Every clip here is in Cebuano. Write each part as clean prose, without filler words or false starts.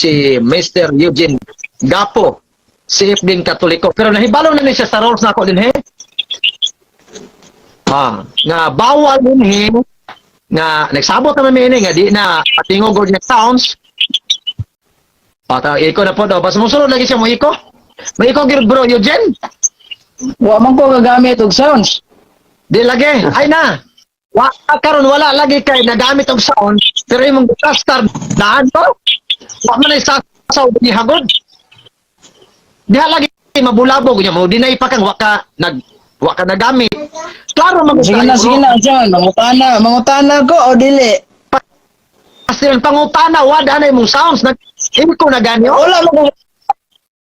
Si Mr. Eugene Gapo, CF din Katoliko. Pero nahibalo na ni siya sa roles nako din he. Ah, nga bawal din he nga nagsabot naman mi ini nga di na patingog og nga sounds. Ah, ta iko na po daw. Basta musulod lagi siya mo iko. May iko gyud, bro Eugene. Wa man ko gagamit og sounds. Di lagi. Ay na. Wa karon wala lagi kay nagamit og sound pero imong cluster daan to. Wa man ay sasaw ni hagod. Diha lagi mabulabog nya mo dinay pa kang wa ka nagamit. Klaro man. Sige na, sige na, John. Mangutana, mangutana ko o dili? Pastil pangutana wa na imong sounds nag ko na gani oh.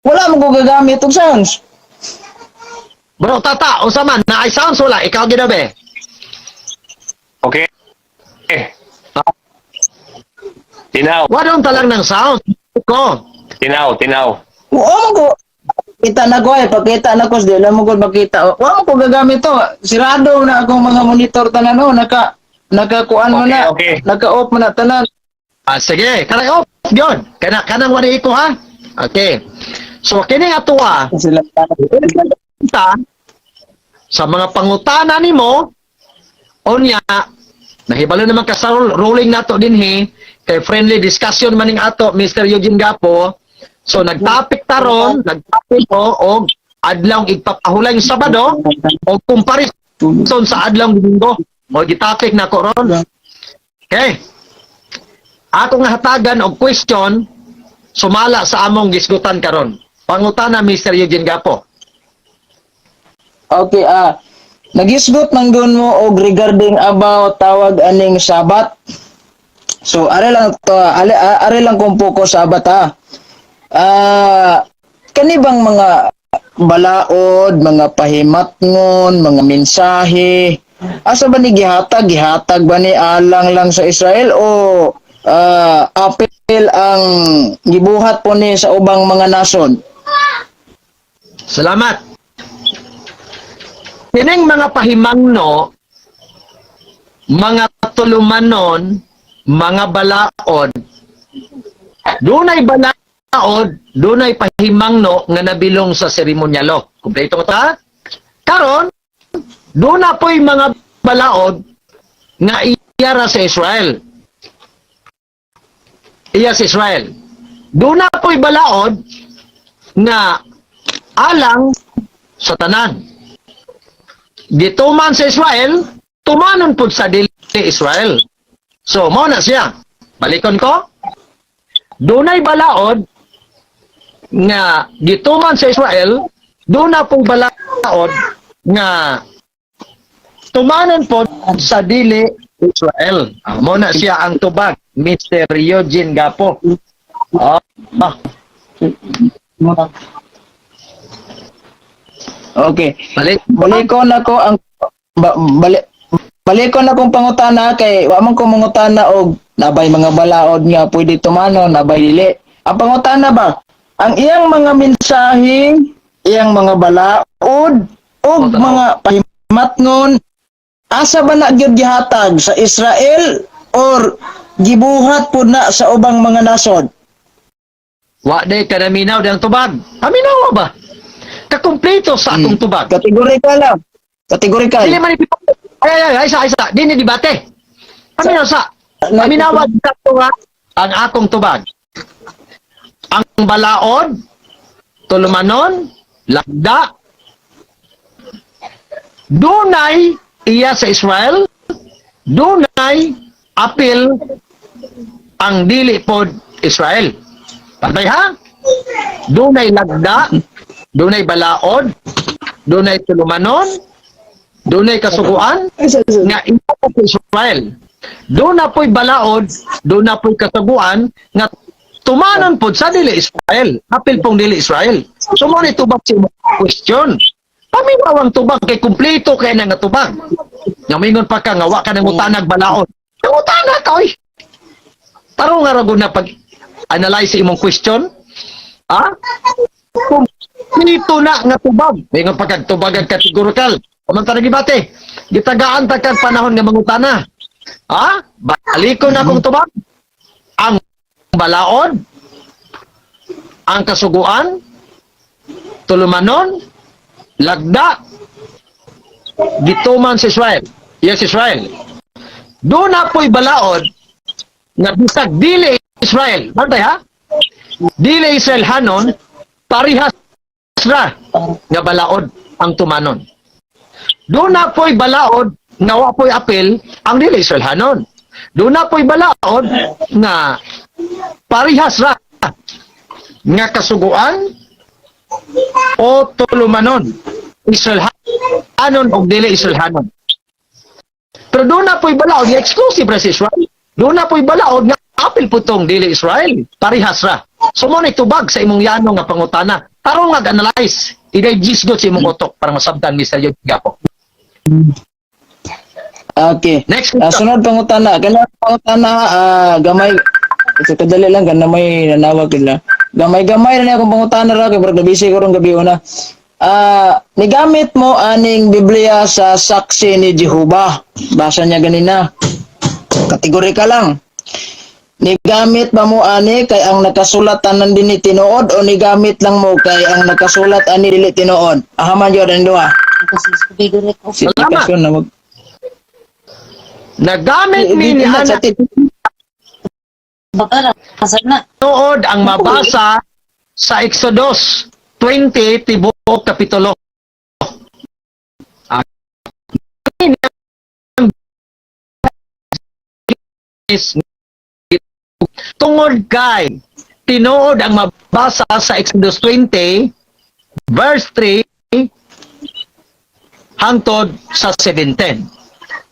Wala mo ko gagamit og sounds. Bro tata, unsa man na ay sounds wala ikaw gid be? Okay. Eh. Tinaw, Wa don talang ng sound ko. Tinaw, tinaw. Oo man ko. Kita na ko eh, pakita na ko, di na mo ko makita. Wa mo ko gagamit to. Sirado na akong mga monitor tanan oh, nakakuan mo na. Naka-off mo na tanan. Ah, sige, kanang off gyud. Kana kanang wala iko ha. Okay. So kini nga tuwa Sila ta sa mga pangutana nimo unya nahibalo naman ka sa ruling nato dinhi kay friendly discussion maning ato, Mr. Eugene Gapo. So nagtapik taron, nagtapik ko og adlaw igpapahulay yung Sabado o comparison sa adlaw Domingo mo gitapik na ko ron. Okay, ako nga hatagan og question sumala sa among gisgutan karon. Pangutana, Mr. Eugene Gapo. Okay, ah. Nagisgot man gun mo og regarding about tawag aning Sabat. So, are lang to, are, are lang kung focus sa Sabat ha. Ah, kani bang mga balaod, mga pahimatngon, mga mensahe, asa ba ni gihatag? Gihatag ba ni alang lang sa Israel o apil ang gibuhat po ni sa ubang mga nasod? Salamat. Kining mga pahimangno, mga tulumanon, mga balaod, dunay balaod, dunay pahimangno nga nabilong sa seremonyalo. Kumpleto ko ta? Karon, duna po'y mga balaod nga iyara sa Israel. Iya sa Israel. Duna po'y balaod nga alang sa tanan. Gituman sa Israel, tumanon pud sa dili Israel. So, mao na siya. Balikon ko. Dunay balaod nga gituman sa Israel, duna pong balaod nga tumanon pod sa dili Israel. Ah, mao na siya ang tubag, Mr. Eugene Gapo. Ah, ah. Okay. Balik. Balikon ako ang ba, balik balikon akong pangutana kay wa man ko mangutana og nabay mga balaod nga pwede tumano, nabay dili. Ang pangutana ba, ang iyang mga mensahe, iyang mga balaod ug mga pahimatngon, asa ba na gyud gihatag, sa Israel or gibuhat pud na sa ubang mga nasod? Wa day ka naminaw diyang tubag. Paminaw ba? Kakumpleto sa akong tubag. Kategorikal lang. Kategorikal. Dili man debate. Ay, ay, ay, ay, isa, isa. Di ni debate. Paminaw sa. Paminawa sa nga ang akong tubag. Ang balaod, tulumanon, lagda, dunay iya sa Israel, dunay apil ang dili pod Israel. Pantay ha? Dunay lagda, dunay balaod, dunay tulumanon, dunay kasuguan nga iya sa Israel. Doon na po'y balaod, doon na po'y kasuguan nga tumanon pod sa dili Israel. Apil pong dili Israel. So mo ni tubag si question. Paminaw ang tubag kay kumpleto kay na nga tubag. Nga mingon pa ka nga wa ka nangutanag balaod. Nangutana ka oy. Tarong nga ra gud na pag analyze sa imong question. Ha? Kumpleto na nga tubag. Mingon pa kag tubag ang kategorikal. Kumanta na gibate. Gitagaan ta kag panahon nga mangutana. Ha? Balikon na akong tubag. Ang balaod, Ang kasuguan, tulumanon, lagda, gituman sa Israel. Yes, Israel. Doon na po'y balaod nga bisag dili Israel. Bantay ha? Dili Israel hanon, parihas ra nga balaod ang tumanon. Doon na po'y balaod nga wa po'y apil ang dili Israel hanon. Doon na po'y balaod nga parihas ra nga kasuguan o tulumanon, Israel hanon o dili Israel hanon. Pero doon na po'y balaod nga exclusive ra sa Israel. Doon na po'y balaod nga apil po tong dili Israel. Parihas ra. So mo tubag sa imong yano nga pangutana. Tarong nga analyze, i-digest gud sa imong utok para masabtan, Mr. Yod Gapo. Okay. Next Ah, question. sunod pangutana. Kana pangutana, gamay sa kadali lang kana may nanawag kila. Gamay-gamay na akong pangutana ra kay murag nabisi ko rong gabi una. Nigamit mo aning Biblia sa Saksi ni Jehova. Basa niya ganina. Kategori ka lang. Nigamit ba mo ani kay ang nakasulat tanan dinhi tinuod o nigamit lang mo kay ang nakasulat ani dili tinuod? Ahaman jud ang duha. Salamat. Sitwasyon na mag Nagamit mi ni Sa Ana tinuod ang mabasa sa Exodus 20 tibuok kapitulo. Tungod kay tinuod ang mabasa sa Exodus 20 verse 3 hangtod sa 7:10.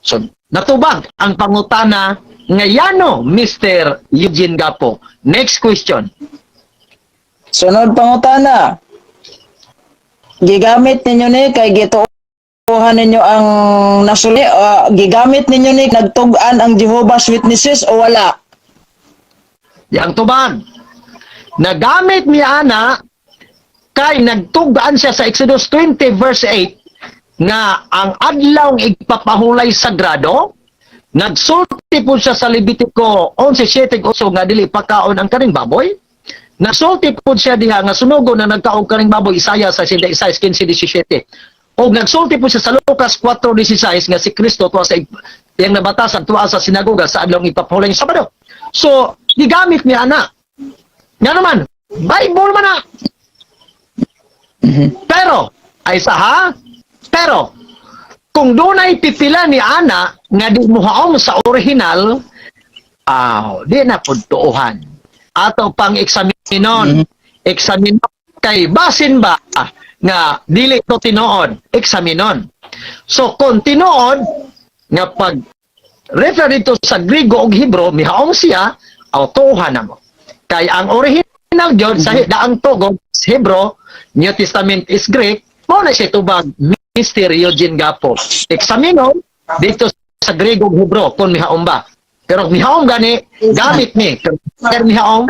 So, natubag ang pangutana nga yano, Mr. Eugene Gapo. Next question. Sunod pangutana. Gigamit ninyo ni kay gituohan ninyo ang nasuli, gigamit ninyo ni nagtug-an ang Jehovah's Witnesses o wala? Yang tubag. Nagamit ni Ana kay nagtugaan siya sa Exodus 20 verse 8 nga ang adlaw igpapahulay sagrado. Nagsulti po siya sa Levitico 11:7-8 nga dili pakaon ang kaning baboy. Nagsulti po siya diha nga sunugo na nagkaog kaning baboy, Isaiah sa 66:15-17. O nagsulti po siya sa Lucas 4:16 nga si Kristo tuwa sa iyang nabatasan tuwa sa sinagoga sa adlaw ipapahulay sa Sabado. So, gigamit ni ana. Nga naman, Bible man na. Pero, ay sa ha? Pero, kung dunay pipila ni ana nga di muhaom sa original, di na pud tuohan. Ato pang eksaminon. Eksaminon kay basin ba nga dili to tinuod, eksaminon. So kung tinuod nga pag refer dito sa Grigo ug Hebro, mihaom siya, aw tuohan na mo. Kay ang original gyud sa daang tugog Hebro, New Testament is Greek, mo na siya tubag, Mr. Eugene Gapo. Eksaminon dito sa Grigo ug Hebro kung mihaom ba. Pero kung mihaom gani, gamit ni. Pero mihaom,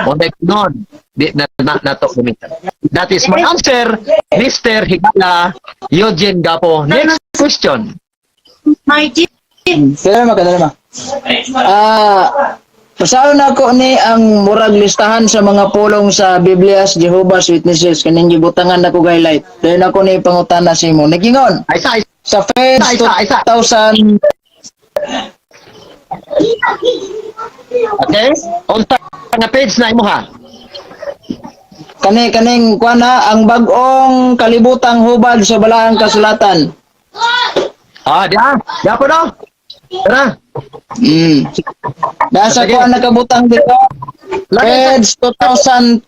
o non, di na, na, na to gamitan. That is my answer, Mr. Higala Eugene Gapo. Next question. Margie. Kaya ma kadali ma. Basahon nako ni ang murag listahan sa mga pulong sa Biblia sa Jehovah's Witnesses kaning gibutangan nako highlight. Dayon ako ni pangutana sa imo. Nagingon Ay, isa, isa, sa page Isa, isa, isa. 2000. Okay? Unsa nga page na imo ha? Kani kaning kuan ha, ang Bag-ong Kalibutang Hubad sa Balaang Kasulatan. Ah, di ah. Di po no? Tara. Nasa Sige. kuan nakabutang dito. Lagi Page 2000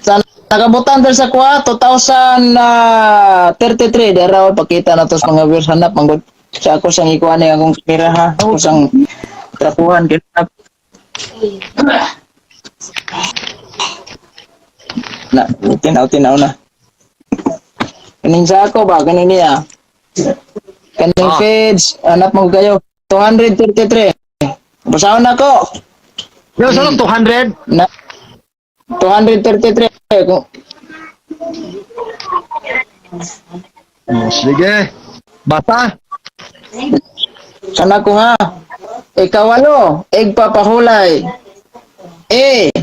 sa nakabutang dito sa kuha 2033 dara pakita na to sa mga viewers. Hanap manggod sa ako sang ikuha ni akong kamera ha, ako sang trapuhan kita na tinaw tinaw na kaning sa ako ba kaning niya kaning page. Hanap mo kayo 233. Basahon ako. Yo, sa 200. Na 233 kung Oh, sige. Basta. Sana ko ha. Ikawalo, igpapahulay. E.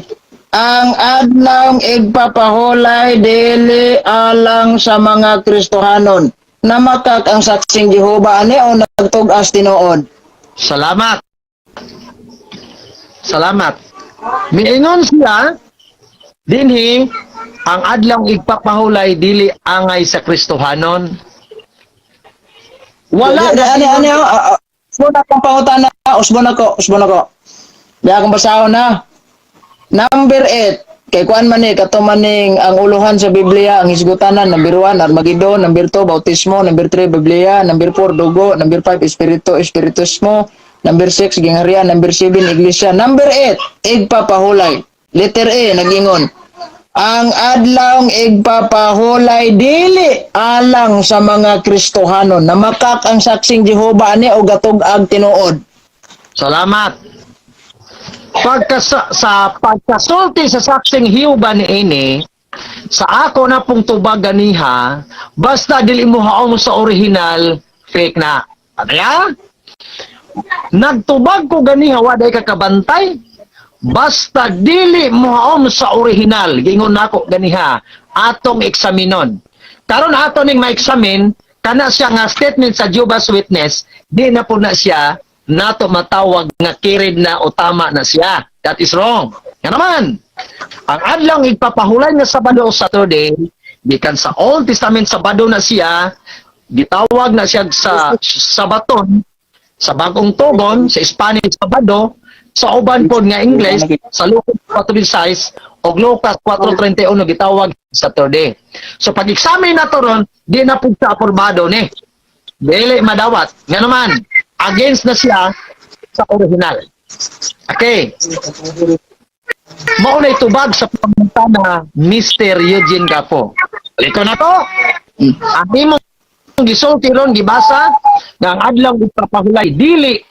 Ang adlawng igpapahulay dili alang sa mga Kristohanon. Namakak ang Saksing Jehova ani o nagtug-as tinuod? Salamat. Salamat. Miingon siya dinhi ang adlawng igpapahulay dili angay sa Kristohanon. Wala Di, ani ani oh, usbon akong pangutana, usbon ako, usbon ako. Di akong basahon na. Number 8, kay kuan man ni kato man ning ang uluhan sa Biblia, ang hisgutanan, number 1 Armageddon, number 2 bautismo, number 3 Biblia, number 4 dugo, number 5 espiritu, espiritismo, number 6 gingharian, number 7 iglesia, number 8 igpapahulay. Letter A nagingon. Ang adlawng igpapahulay dili alang sa mga Kristohanon. Namakak ang Saksing Jehova ani o gatug-ag tinuod? Salamat. Pagka sa pagkasulti sa Saksing Hiuba ni ini, sa ako na pong tubag ganiha, basta dili mo haom sa original, fake na. Ano ya? Nagtubag ko ganiha, waday ka kabantay. Basta dili mo haom sa original, gingon nako ganiha, atong eksaminon. Karon ato ning ma-examine, kana siya nga statement sa Jehovah's Witness, di na po na siya nato matawag nga kirid na o tama na siya. That is wrong. Nga naman, ang adlawng igpapahulay nga Sabado o Saturday, gikan sa Old Testament Sabado na siya, gitawag na siya sa Sabaton, sa Bagong Tugon, sa Spanish Sabado, sa uban pod nga English, sa Lucas 4:36 o Lucas 4:31 gitawag Saturday. So pag examine nato ron, di na pud siya aprobado ni. Dili madawat. Nga naman, against na siya sa original. Okay. Mao na tubag sa pangutana, Mr. Eugene Gapo. Ito na to. Ang imong gisulti ron, gibasa nga ang adlaw ipapahulay dili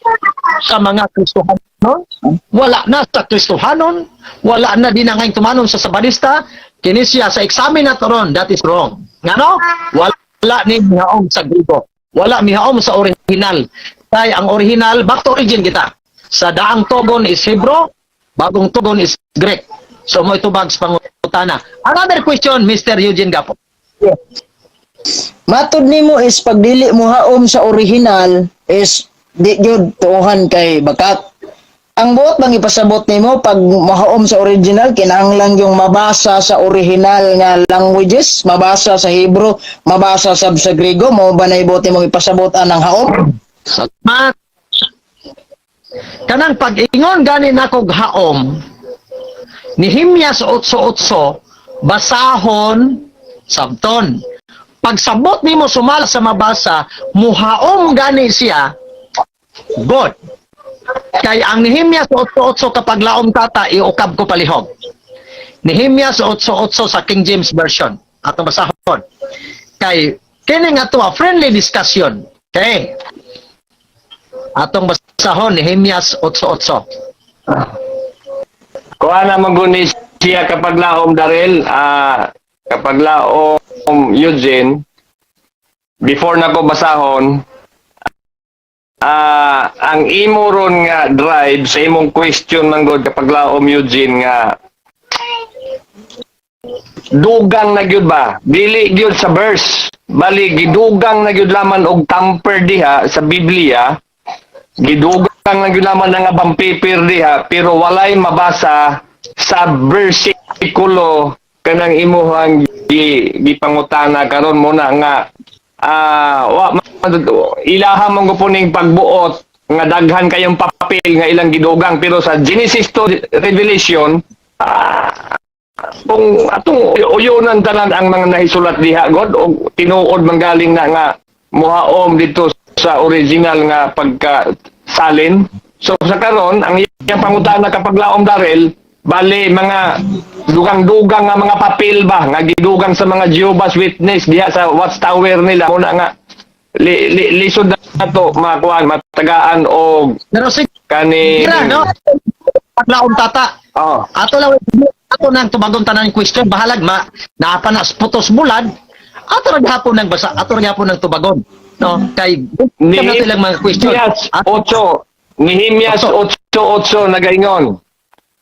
sa mga Kristohanon, wala na sa Kristohanon, wala na din ang tumanon sa Sabadista, kini siya sa examine na to ron, that is wrong. Ngano? Wala ni mihaom sa Grigo. Wala mihaom sa original. Kay ang original, back to origin kita. Sa Daang Tugon is Hebrew, Bagong Tugon is Greek. So mo itubag sa pangutana. Another question, Mr. Eugene Gapo. Matod nimo is pag dili mo haom sa original is di gyud tuohan kay bakak. Ang buot bang ipasabot nimo, pag mahaom sa original kinahanglan yung mabasa sa original nga languages, mabasa sa Hebrew, mabasa sab sa Grego, mo ba na ibuot nimong ipasabot anang haom? Salamat. Kanang pag-ingon gani nako haom, Nehemias 8:8, basahon sabton. Pagsabot nimo sumala sa mabasa, muhaom gani siya, good. Kay ang Nehemias 8:8, kapag laom tata, iukab ko palihog. Nehemias 8:8 sa King James Version. Atong basahon. Kay kini nga to friendly discussion. Okay. Atong basahon Nehemias 8:8. Kuha na man guni siya kapag laom, Darel, kapag laom, Eugene, before na ko basahon, ang imo ron nga drive sa imong question man gud, kapag laom Eugene, nga dugang na gyud ba, dili gyud sa verse, bali gidugang na gyud laman og tamper diha sa Biblia, gidugang na gyud laman nga bang paper diha, pero walay mabasa sa bersikulo kanang imuhang gipangutana karon mo na nga wa ilaha man ko ning pagbuot nga daghan kayong papel nga ilang gidugang, pero sa Genesis to Revelation, kung atong uyunan tanan ang mga nahisulat diha god og tinuod manggaling na nga muhaom dito sa original nga pagka salin. So sa karon, ang iyang pangutana, kapag laom Darel, bali mga dugang-dugang nga mga papel ba nga gidugang sa mga Jehovah's Witness diha sa Watchtower nila muna nga lisod na to makuan matagaan og Pero sige, kani. No? Paglaom tata. Oh. Ato lang ato nang tubagon tanan question, bahalag ma naapa na putos bulad. Ato ra gihapon nang basa, ato ra gihapon nang tubagon. No, kay nato ilang mga question. Nehemias 8, Nehemias 8:8 nagaingon.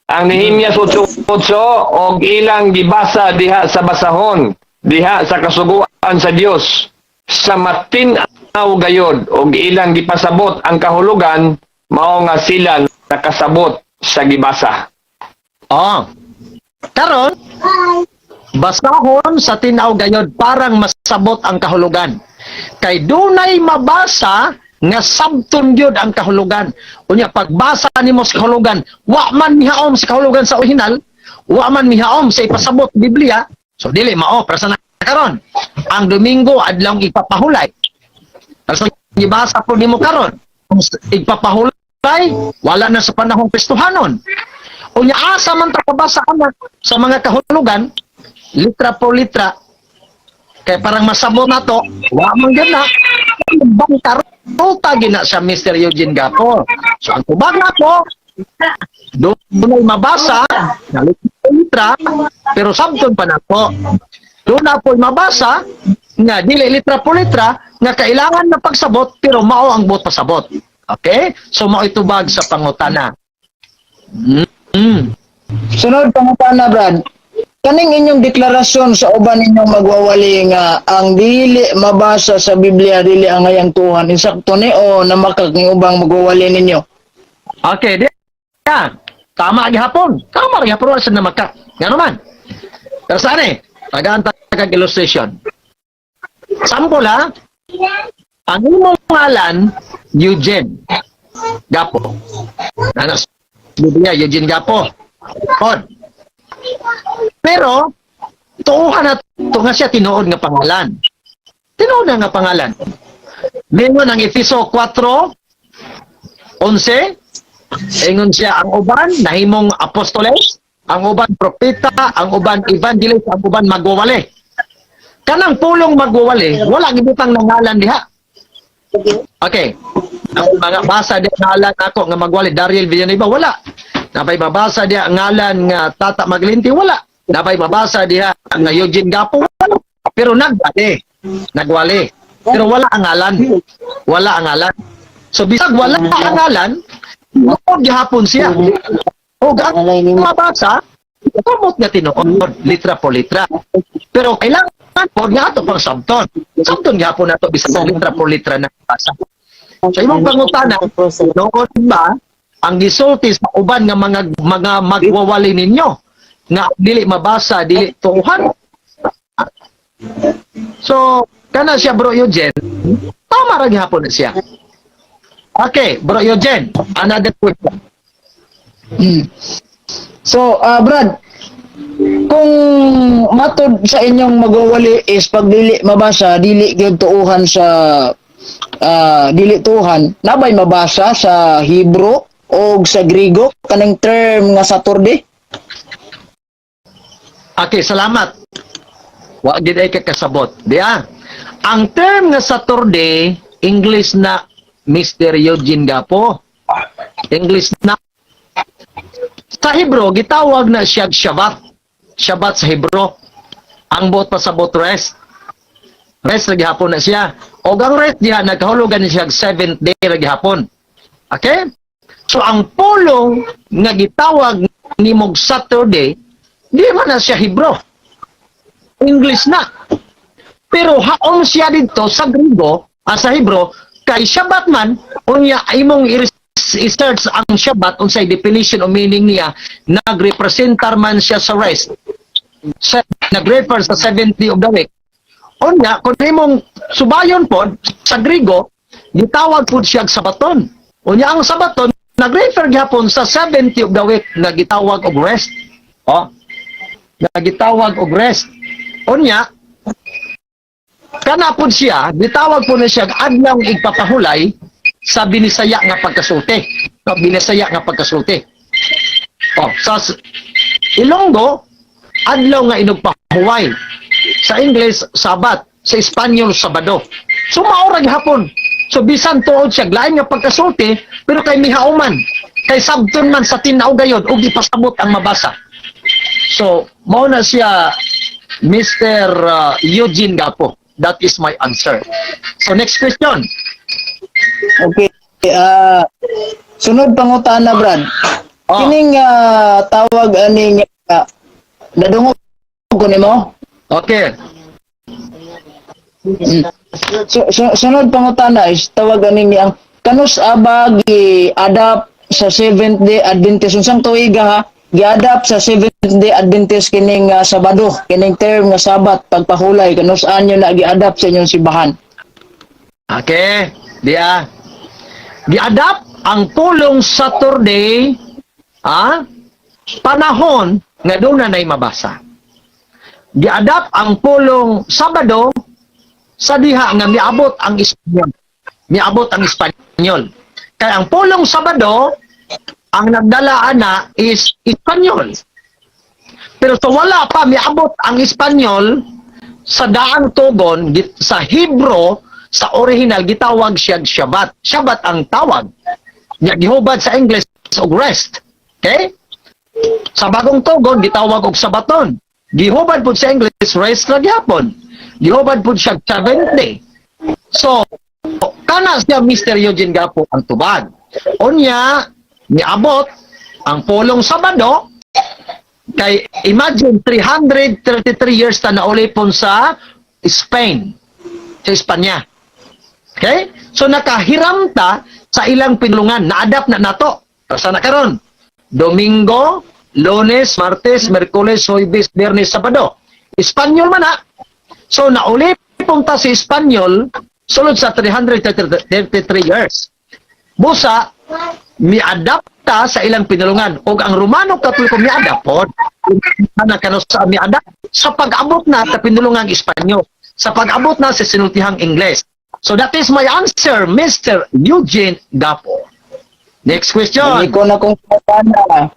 Ang Nehemias 8:8, og ilang gibasa diha sa basahon diha sa kasuguan sa Dios sa matin-aw gayod, og ilang gipasabot ang kahulugan, mao nga sila nakasabot sa gibasa. Oh. Karon, basahon sa tinaw gayod parang masabot ang kahulugan. Kay dunay mabasa nga sabton gyud ang kahulugan. Unya pagbasa nimo sa kahulugan, wa man mihaom sa kahulugan sa original, wa man mihaom sa ipasabot Biblia, so dili mao para sa karon. Ang Domingo adlawng ipapahulay. Para sa gibasa po nimo karon, kung igpapahulay, wala na sa panahong Kristohanon. Unya asa man ta kabasa anak sa mga kahulugan, litra po litra, kay parang masabot na to, wa man gyud na, bangkaruta gina siya, Mr. Eugene Gapo. So ang tubag na po, doon ay mabasa, na litra, pero sabton pa na po. Doon na po mabasa, nga dili litra po litra, nga kailangan na pagsabot, pero mao ang buot pasabot. Okay? So mao itubag sa pangutana. Sunod pangutana, Brad. Kaning inyong deklarasyon sa uban ninyong magwawali nga ang dili mabasa sa Biblia dili ang ngayang tuhan, insakto ni o namakak ni ubang magwawali ninyo? Okay, di ya. Tama gihapon. Tama gihapon, wala sa namaka. Nga naman. Pero saan eh? Tagaan tagag illustration. Sample ha. Ang imong ngalan, Eugene Gapo. Ano sa Biblia, Eugene Gapo. Pod. Pero, tuuhan na to nga siya tinuod nga pangalan. Tinuod na nga pangalan. Mingon ang Efeso 4:11, ingon siya ang uban nahimong apostoles, ang uban propeta, ang uban evangelist, ang uban magwawali. Kanang pulong magwawali, wala gibutang ng ngalan diha. Okay. Ang mga basa diha ngalan ako nga magwali Dariel Villanueva, wala. Napay mabasa diha ngalan nga Tata Maglinti, wala. Napay mabasa diha nga Eugene Gapo, wala. Pero nagwali. Nagwali. Pero wala ang ngalan. Wala ang ngalan. So bisag wala ang ngalan, tinuod gihapon siya. O ang mabasa, kamot nga tinuod, litra po litra. Pero kailangan po nga ato pang sabton. Sabton gihapon nato bisag litra po litra na basa. So imong pangutana, tinuod ba ang gisulti sa uban nga mga magwawali ninyo nga dili mabasa, dili tuuhan? So, kana siya, Bro Eugene, tama ra gihapon na siya. Okay, Bro Eugene, another question. So, Brad, kung matod sa inyong magwawali is pag dili mabasa, dili gyud tuuhan sa dili tuuhan, nabay mabasa sa Hebrew o sa Griego kaning term nga Saturday? Okay, salamat. Wa gid ay kakasabot. Diya. Ang term nga Saturday, English na, Mr. Eugene Gapo. English na. Sa Hebrew, gitawag na siya Shabbat. Shabbat sa Hebrew. Ang buot pasabot, rest. Rest ra gihapon na siya. Og ang rest diha nagkahulugan siya seventh day ra gihapon. Okay? So ang pulong nga gitawag nimog Saturday, di man na siya Hebrew. English na. Pero haom siya dito sa Griego, sa Hebrew, kay Shabbat man, unya imong i-search ang Shabbat, unsay definition o meaning niya, nagrepresentar man siya sa rest. Sa, nag-refer sa seventh day of the week. Unya, kung imong subayon pod, sa Griego, gitawag pod siya Sabaton. Unya ang Sabaton, nag-refer gihapon sa seventh day of the week nga gitawag og rest. Oh. Nga gitawag og rest. Unya, kana pod siya, gitawag po na siya adlaw igpapahulay sa Binisaya nga pagkasulti. No, Binisaya nga pagkasulti. Oh, sa Ilonggo, adlaw nga inugpahuway. Sa English, Sabat. Sa Espanyol, Sabado. So mao ra gihapon. So bisan tuod siya lain nga pagkasulti, pero kay mihauman, kay sabton man sa tin-aw gayod ug ipasabot ang mabasa. So mao na siya, Mr. Eugene Gapo. That is my answer. So next question. Okay. Sunod pangutana, Brad. Oh. Kining tawag aning nadungog ko nimo. Okay. So, sunod pangutana is tawag aning ang kanus aba gi-adapt sa Seventh Day Adventist, unsang tuiga ha gi-adapt sa Seventh Day Adventist kining Sabado, kining term nga Sabat, pagpahulay, kanus anyo na gi-adapt sa inyong simbahan? Okay. Diya. Gi-adapt ang pulong Saturday, panahon nga doon na na'y mabasa. Gi-adapt ang pulong Sabado sa diha nga miabot ang Espanyol. Miabot ang Espanyol. Kaya ang pulong Sabado, ang nagdala ana is Espanyol. Pero sa wala pa miabot ang Espanyol sa daang tugon sa Hebro, sa original gitawag siya Shabbat. Shabbat ang tawag. Nya gihubad sa English og rest. Okay? Sa bagong tugon gitawag og Sabaton. Gihubad pud sa English, rest ra gyapon. Gihubad pud siya seventh day. So, kana siya, Mr. Eugene Gapo, ang tubag. Unya, niabot ang pulong Sabado kay imagine 333 years ta naulipon sa Spain, sa Espanya. Okay? So nakahiram ta sa ilang pinulungan, na-adapt na nato. Sa na karon? Domingo, Lunes, Martes, Merkules, Huwebes, Biyernes, Sabado. Espanyol man na. So naulipon ta sa Espanyol sulod sa 333 years. Busa, mi-adapta sa ilang pinulungan. Og ang Romano Katoliko mi-adapt pod. Na kano sa mi-adapt sa pag-abot na sa pinulungang Espanyol. Sa pag-abot na sa sinultihang Ingles. So that is my answer, Mr. Eugene Gapo. Next question. Balik ko na kung pangutana.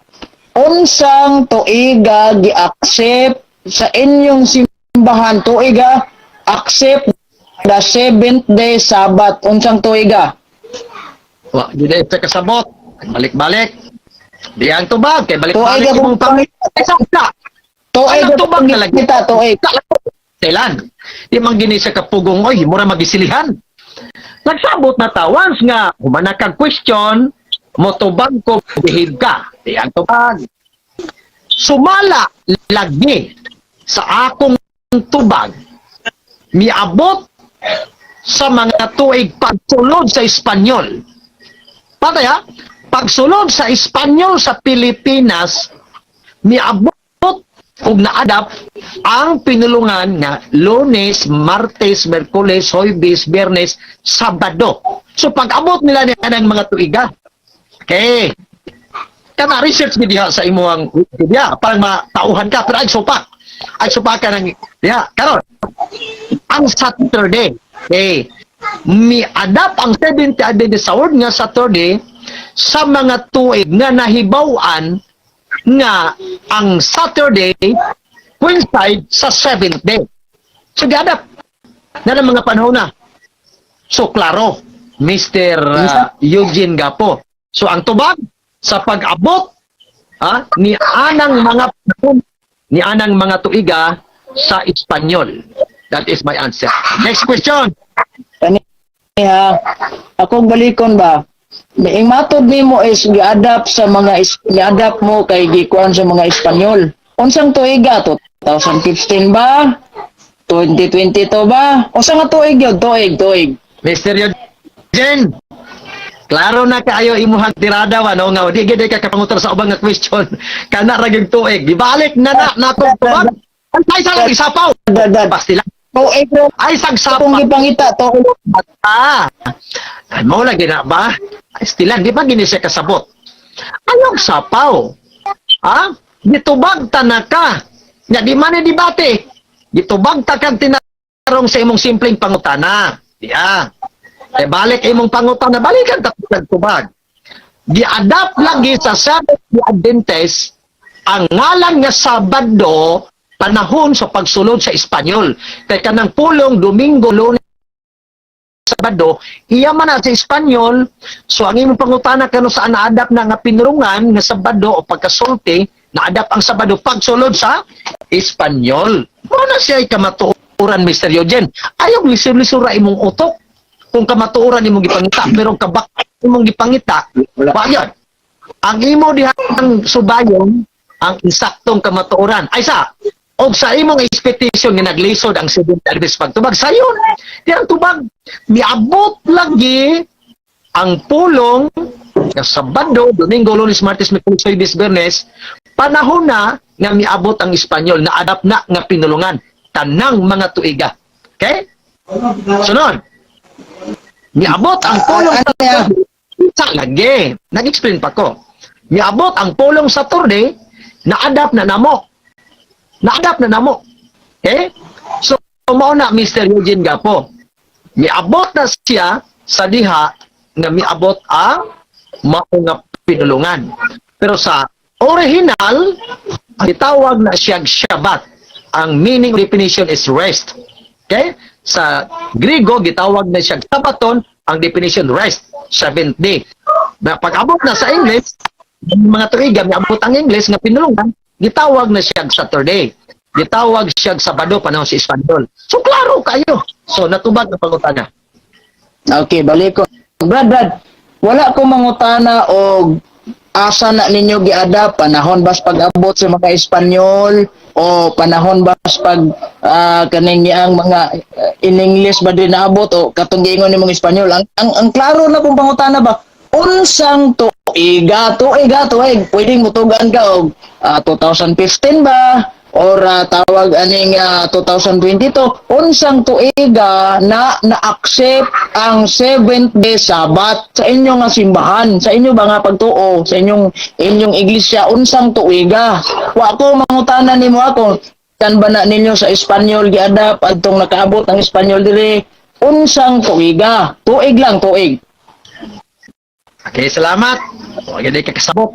Unsang tuiga gi-accept sa inyong simbahan, tuiga accept the seventh day Sabbath? Unsang tuiga? Wa, di na sa kasabot. Balik-balik. Di ang tubag. Kay balik-balik Tuig imong akong pang. Ay, sa Tuig Anong tubag akong na lagi? kita tuig. Kailan? Di man gini siya kapugong, oy, mura magisilihan. Nagsabot na ta, once nga, humana kag question, motubag ko, behave ka. Di ang tubag. Sumala lagi sa akong tubag, miabot sa mga tuig pagsulod sa Espanyol. Patay ha? Pagsulod sa Espanyol sa Pilipinas, miabot ug na-adapt ang pinulungan nga Lunes, Martes, Merkules, Huwebes, Biyernes, Sabado. So pag-abot nila ni anang mga tuiga. Okay. Kana research ni diha sa imuhang Wikipedia parang matauhan ka, pero ay supak. Ay supak ka ng diha. Karon ang Saturday. Okay. Mi-adapt ang Seventh Adventist sa word nga Saturday sa mga tuig nga nahibaw-an nga ang Saturday coincide sa seventh day. So giadapt na ng mga panahon na. So klaro, Mr. Eugene Gapo. So ang tubag sa pag-abot ni anang mga panahon, ni anang mga tuiga sa Espanyol. That is my answer. Next question. Kani ha, akong balikon ba? Ing matod nimo is gi-adapt sa mga gi-adapt mo kay gikuan sa mga Espanyol. Unsang tuiga? 2015 ba? 2022 ba? Unsa nga tuig yun? Tuig, tuig. Mr. Eugene, klaro na kaayo imuhang tirada wa no nga di gid ka kapangutar sa ubang nga question. Kana ra gyud tuig. Gibalik na na natong tubag. Ay sa lang isapaw. Dad, dad. Pastila. Tuig ro Ay sagsapaw. akong gipangita, tuig. Ah. Ay, mo lagi na ba? Ay, stilan, di ba gini siya kasabot? Anong sapaw? Ha? Gitubag ta na ka. Nya di man ni debate. Gitubag ta kag tinarong sa imong simpleng pangutana. Diya. Eh, balik imong pangutana, balikan ta kag tubag. Gi-adapt lagi sa Seventh Day Adventist ang ngalan nga Sabado panahon sa pagsulod sa Espanyol. Kay kanang pulong Domingo, Lunes, Sabado, iya man na sa Espanyol. So ang imong pangutana kano saan na-adapt na nga pinurungan nga Sabado o pagkasulti, na-adapt ang Sabado pagsulod sa Espanyol. Mao na siya kamatuoran, Mr. Eugene. Ayaw lisur-lisura imong utok. Kung kamatuoran imong gipangita, pero kabak imong gipangita, Wala. ba yun? Ang imo dihang subayon ang insaktong kamatuoran. Ay sa og sa imong expectation nga naglisod ang Seventh Adventist pagtubag sayon. Diyang tubag miabot lagi ang pulong nga Sabado, Domingo, Lunes, Martes, Miyerkules, Huwebes, Biyernes, panahon na nga miabot ang Espanyol, na adapt na nga pinulungan tanang mga tuiga. Okay? Sunod. Miabot ang pulong sa Ano yan? Sa lagi. Nag-explain pa ko. Miabot ang pulong Saturday, na-adapt na namo. Na-adapt na namo. Okay? So, mao na, Mr. Eugene Gapo. Miabot na siya sa diha nga miabot ang mao nga pinulungan. Pero sa original, ang gitawag na siyang Shabbat. Ang meaning definition is rest. Okay? Sa Grigo, gitawag na siyang Sabaton, ang definition rest, seventh day. Na pag-abot na sa English, mga tuiga, miabot ang English nga pinulungan, gitawag na siyang Saturday. Gitawag siyang Sabado panahon sa Espanyol. So klaro kayo. So natubag ang pangutana. Okay, balik ko. Brad, Brad, wala ko mangutana og asa na ninyo giada, panahon bas pag-abot sa mga Espanyol o panahon bas pag kaning ang mga in English ba din naabot o katong giingon nimong Espanyol. Ang klaro na kung pangutana ba, unsang tuiga, tuiga, tuig, pwedeng mutugan ka og 2015 ba or tawag aning 2022, unsang tuiga na na-accept ang seventh day Sabbath sa inyo nga simbahan, sa inyo ba nga pagtuo, sa inyong inyong iglesia, unsang tuiga? Wa ko mangutana nimo ako kan ba na ninyo sa Espanyol giadapt adtong nakaabot ang Espanyol dire, unsang tuiga? Tuig lang, tuig. Okay, salamat. Wa gyud ka kasabot.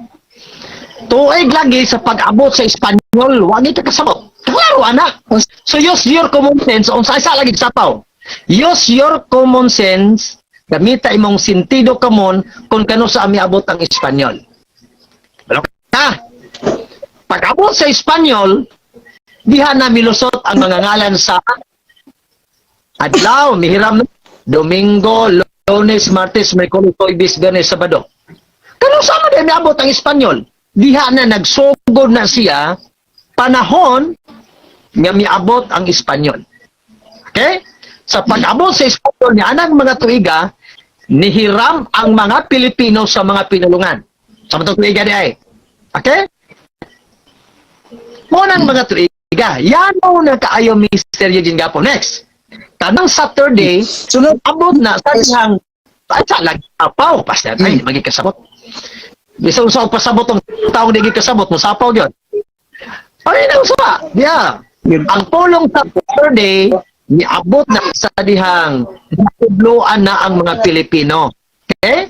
Tuig lagi sa pag-abot sa Espanyol, wa gyud ka kasabot. Klaro ana. So use your common sense unsa isa lagi sapaw. Use your common sense, gamita imong sentido komon kung kano sa miabot ang Espanyol. Balo ka. Pag-abot sa Espanyol, diha na milusot ang mga ngalan sa adlaw, mihiram na Domingo, Lunes, Martes, Miyerkules, Huwebes, Biyernes, Sabado. Kano sa man miabot ang Espanyol? Diha na nagsugod na siya panahon nga miabot ang Espanyol. Okay? Sa pag-abot sa Espanyol ni anang mga tuiga, nihiram ang mga Pilipino sa mga pinulungan. Sa mga tuiga di ay. Okay? Mo nang mga tuiga. Yan mo na kaayo, Mr. Eugene Gapo. Next. Kanang Saturday, Sunod. Abot na sa dihang ay sa lagi apaw pastor ay magi kasabot. Bisan sa pasabot ang taong di kasabot mo sapaw gyud. Ay na usa. Yeah. Ang pulong sa Saturday niabot na sa dihang natudloan na ang mga Pilipino. Okay?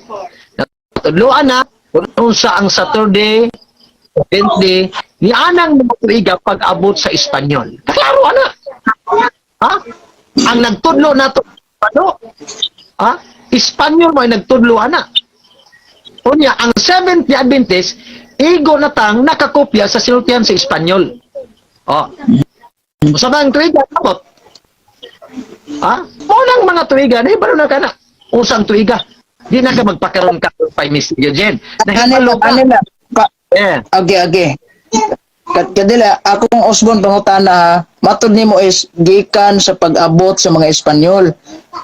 Natudloan na kung unsa ang Saturday, seventh day, ni anang mga tuiga pag-abot sa Espanyol. Klaro ana. Ha? Ang nagtudlo nato ano? Ha? Espanyol mo ay nagtudlo ana. Unya, ang Seventh Day Adventist, igo na tang nakakopya sa sinultian sa Espanyol. Oh. Sa bang tuiga abot? Ha? Mo nang mga tuiga, na ibalo na ka na. Usang tuiga. Di na ka magpakaroon ka pa Miss Eugene. Ano Nahibalo ka. ano na pa, Yeah. Okay. Kadila, akong Osborne pangutana, matod nimo is gikan sa pag-abot sa mga Espanyol.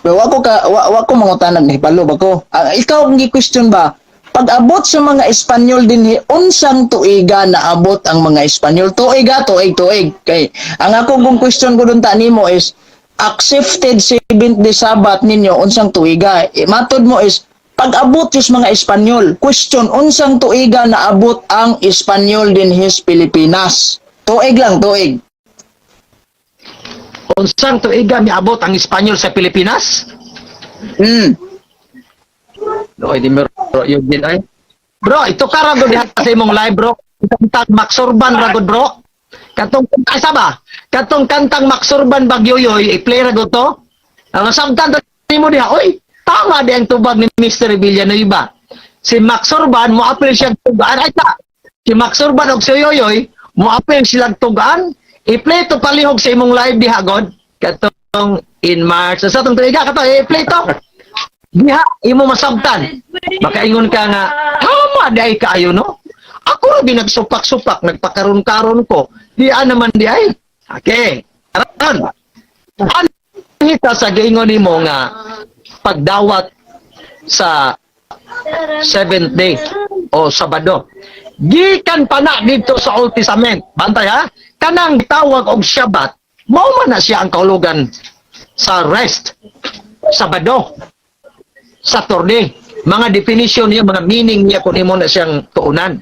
Pero wa ko ka wa ko mangutana, nahibalo ba ko? Ah, ikaw ang gi-question ba? Pag-abot sa mga Espanyol dinhi, unsang tuiga naabot ang mga Espanyol? Tuiga, tuig, tuig. Kay ang ako kong question ko dun ta nimo is accepted seventh day Sabbath ninyo unsang tuiga? Eh, matod mo is pag-abot yung mga Espanyol. Question, unsang tuiga naabot ang Espanyol dinhi sa Pilipinas? Tuig lang, tuig. Unsang tuiga miabot ang Espanyol sa Pilipinas? Oy, di mo bro, Eugene ay. Bro, ito ka ra gud diha sa imong live, bro. Kantang Maxurban ra gud, bro. Katong ay ba? Katong kantang Maxurban Bagyoyoy, i-play ra gud to. Ang samtan to nimo diha, oy, tama di ang tubag ni Mr. Villanueva. Si Maxurban mo apil siya tugaan ay ta. Si Maxurban og si Yoyoy mo apil silang tugaan. I-play to palihog sa imong live diha god. Katong in March. Sa atong tuiga kato, i-play to. Diha imo masabtan. Makaingon ka nga, tama diay kaayo, no? Ako ra nagsupak-supak, nagpakaron-karon ko. Di naman di ay. Okay. Karon. Anhita sa giingon nimo nga pagdawat sa seventh day o Sabado. Gikan pa na dito sa Old Testament. Bantay ha? Kanang tawag og Shabbat, mao man na siya ang kahulugan sa rest. Sabado. Saturday. Mga definition niya, mga meaning niya kung imo na siyang tuunan.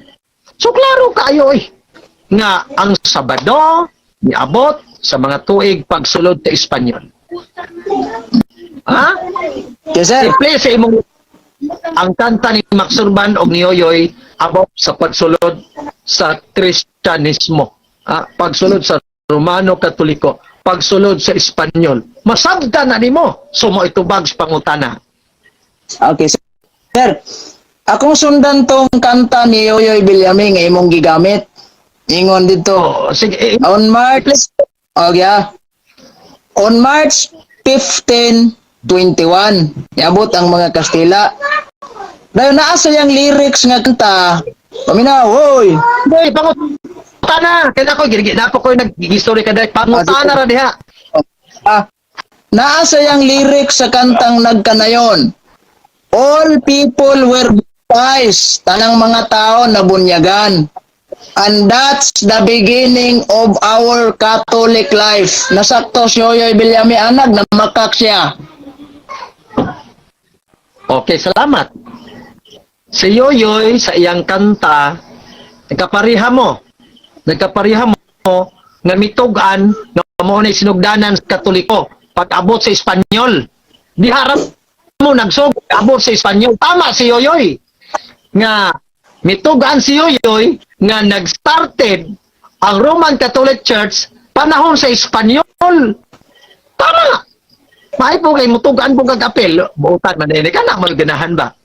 So klaro kaayo eh nga ang Sabado niabot sa mga tuig pagsulod sa Espanyol. Ha? Yes, sir. I-play sa imong ang kanta ni Max Surban og ni Yoyoy about sa pagsulod sa Kristyanismo. Ah, pagsulod sa Romano Katoliko, pagsulod sa Espanyol. Masabtan na nimo. So mo itubag sa pangutana. Okay, sir. Akong sundan tong kanta ni Yoyoy Villame nga imong gigamit. Ingon dito. Oh, sige, eh, On March, oh yeah. On March 15, 21, niabot ang mga Kastila. Dayon naa sa iyang lyrics nga kanta. Paminaw, hoy. Hoy, pangutana. Kaya ako, gini na ko nag-story ka dahil. Pangutana ra diha. Ah, naa sa iyang lyrics sa kantang Nagkanayon. All people were baptized. Tanang mga tao nabunyagan. And that's the beginning of our Catholic life. Nasakto si Yoyoy Villame anag, namakak siya. Okay, salamat. Si Yoyoy sa iyang kanta, nagkapariha mo nga mitug-an nga mao na sinugdanan sa Katoliko pag-abot sa Espanyol. Diharap mo nagsug abot sa Espanyol. Tama si Yoyoy nga mitugan si Yoyoy nga nag-started ang Roman Catholic Church panahon sa Espanyol. Tama. Maay po kay mutugan po kag apel, buotan man ini kana mo ganahan ba.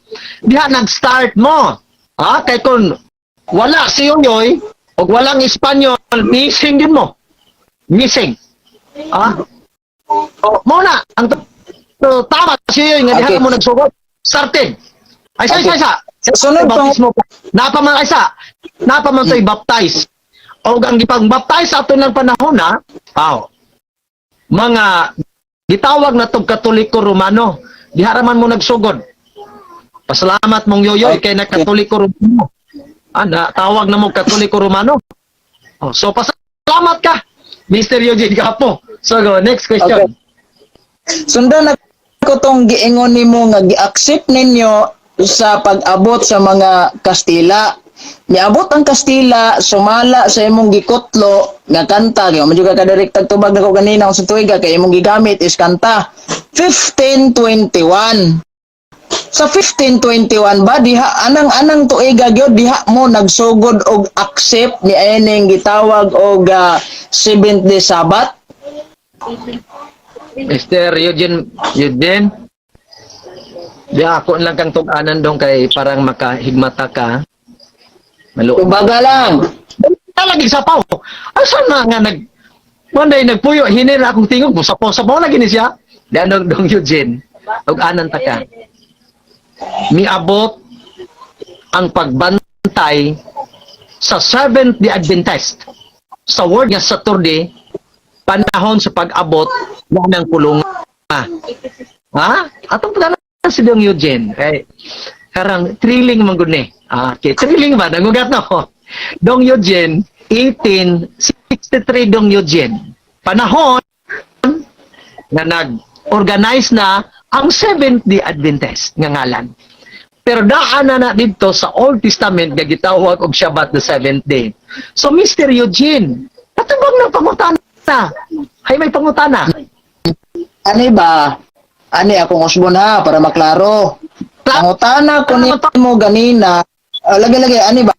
Diha nag-start mo. Ha, kay kun wala si Yoyoy og walang Espanyol, missing din mo. Missing. Ah. Oh, mo na ang so, tama si Yoyoy nga diha mo nagsugod. Started. Ay sa isa isa. Sa sunod pang Baptismo pa. Napa man isa. Napa man to'y baptize. O ang gipang-baptize ato ng panahon na, aw, mga gitawag na tog Katoliko Romano. Diha ra man mo nagsugod. Pasalamat mong Yoyoy kay na Katoliko Romano. Ah, tawag na mo Katoliko Romano. Oh, so pasalamat ka, Mr. Eugene Gapo. So go, next question. Okay. Sundan na ko tong giingon nimo nga gi-accept ninyo sa pag-abot sa mga Kastila. Niabot ang Kastila sumala sa imong gikutlo nga kanta kay medyo ka kadirektag tubag nako ganina kung sa tuiga kay imong gigamit is kanta 1521. Sa 1521 ba diha anang-anang tuiga gyud diha mo nagsugod og accept ni ining gitawag og seventh day Sabbath? Mr. Eugene, Eugene, di ako lang kang tug-anan dong kay parang makahigmata ka. Maluo. Tubaga lang. Talagi sapaw. Asa na nga nag Monday nagpuyo hinir akong tingog mo sapaw sapaw lagi ni siya. Di anong dong Eugene. Tug-anan ta ka. Miabot ang pagbantay sa Seventh Day Adventist sa word nga Saturday panahon sa pag-abot ng pulunga. Ha? Atong pagana si Dong Eugene. Kay karang thrilling man gud ni. Ah, okay, thrilling ba? Nangugat na ko. Dong Eugene, 1863 Dong Eugene. Panahon nga nag-organize na ang Seventh Day Adventist nga ngalan. Pero daan na na dito sa Old Testament nga gitawag og Shabbat, the seventh day. So Mr. Eugene, katubang ng pangutana. Hay may pangutana. Ani ba? Ani akong usbon ha para maklaro. Nangutana ko nimo ganina, lagi lagi ani ba?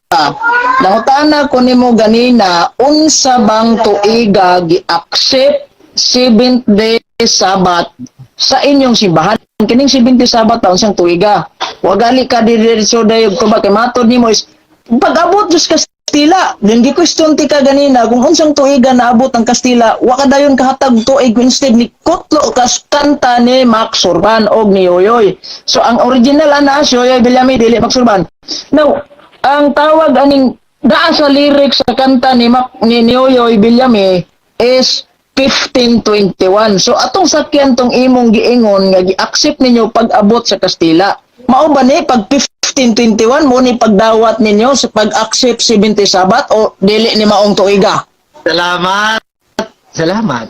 Nangutana ko nimo ganina unsa bang tuiga gi-accept seventh day Sabbath sa inyong simbahan? Kining seventh day Sabbath taon siyang tuiga. Wa gali ka diretso dayog ko ba kay matod nimo is pag-abot jud Kastila. Kastila. Then gi-question ti ka ganina kung unsang tuiga naabot ang Kastila, wa ka dayon kahatag tuig, instead ni kutlo kas kanta ni Max Surban og ni Yoyoy. So ang original ana si Yoyoy Villame, dili Max Surban. Now, ang tawag aning daa sa lyrics sa kanta ni Mac, ni Yoyoy Villame is 1521. So atong sakyan tong imong giingon nga gi-accept ninyo pag-abot sa Kastila. Mao ba ni pag 1521 mo ni pagdawat ninyo sa pag-accept 70 Sabat o dili ni maong tuiga? Salamat. Salamat.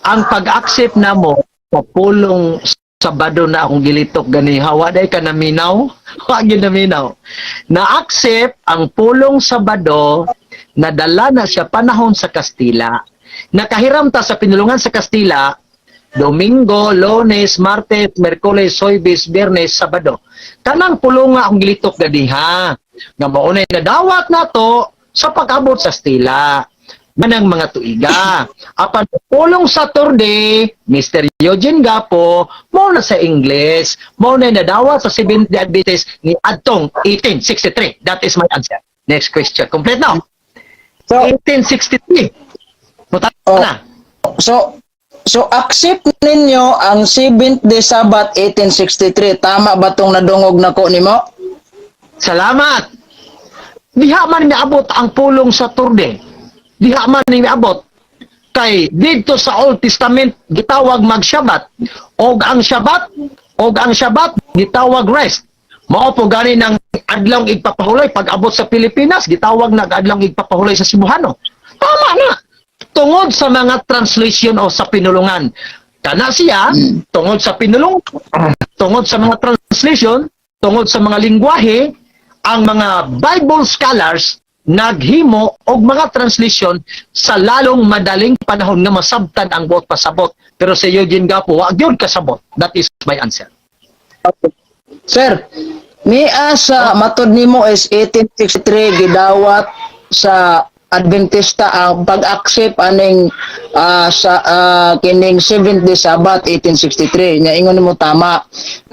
Ang pag-accept namo sa pulong Sabado na akong gilitok ganiha, wa day ka naminaw, wa gyud naminaw. Na-accept ang pulong Sabado, nadala na siya panahon sa Kastila. Nakahiram ta sa pinulungan sa Kastila, Domingo, Lunes, Martes, Miyerkules, Huwebes, Biyernes, Sabado. Kanang pulong nga akong gilitok ganiha. Nga mao na nadawat nato sa pag-abot sa Kastila. Manang mga tuiga. Apan pulong Saturday, Mr. Eugene Gapo, mao na sa English, mao na nadawat sa Seventh Day Adventist ni adtong 1863. That is my answer. Next question. Complete now. So, 1863. Muta Oh. na. So accept ninyo ang Seventh Day Sabbath 1863. Tama ba tong nadungog nako nimo? Salamat. Diha man niabot ang pulong Saturday. Diha man niabot kay didto sa Old Testament gitawag mag-Shabbat og ang Shabbat gitawag rest. Mao po gani ng adlong igpapahulay pag abot sa Pilipinas, gitawag nag adlong igpapahulay sa Cebuano. Tama na. Tungod sa mga translation o sa pinulungan. Kana siya, tungod sa pinulung, tungod sa mga translation, tungod sa mga lingwahe, ang mga Bible scholars naghimo og mga translation sa lalong madaling panahon nga masabtan ang buot pasabot. Pero sa Eugene Gapo, wa gyud kasabot. That is my answer. Sir, niya sa matod nimo is 1863 gidawat sa Adventista ang pag-accept aning sa kining Seventh Day Sabbath 1863 nya ingon nimo tama.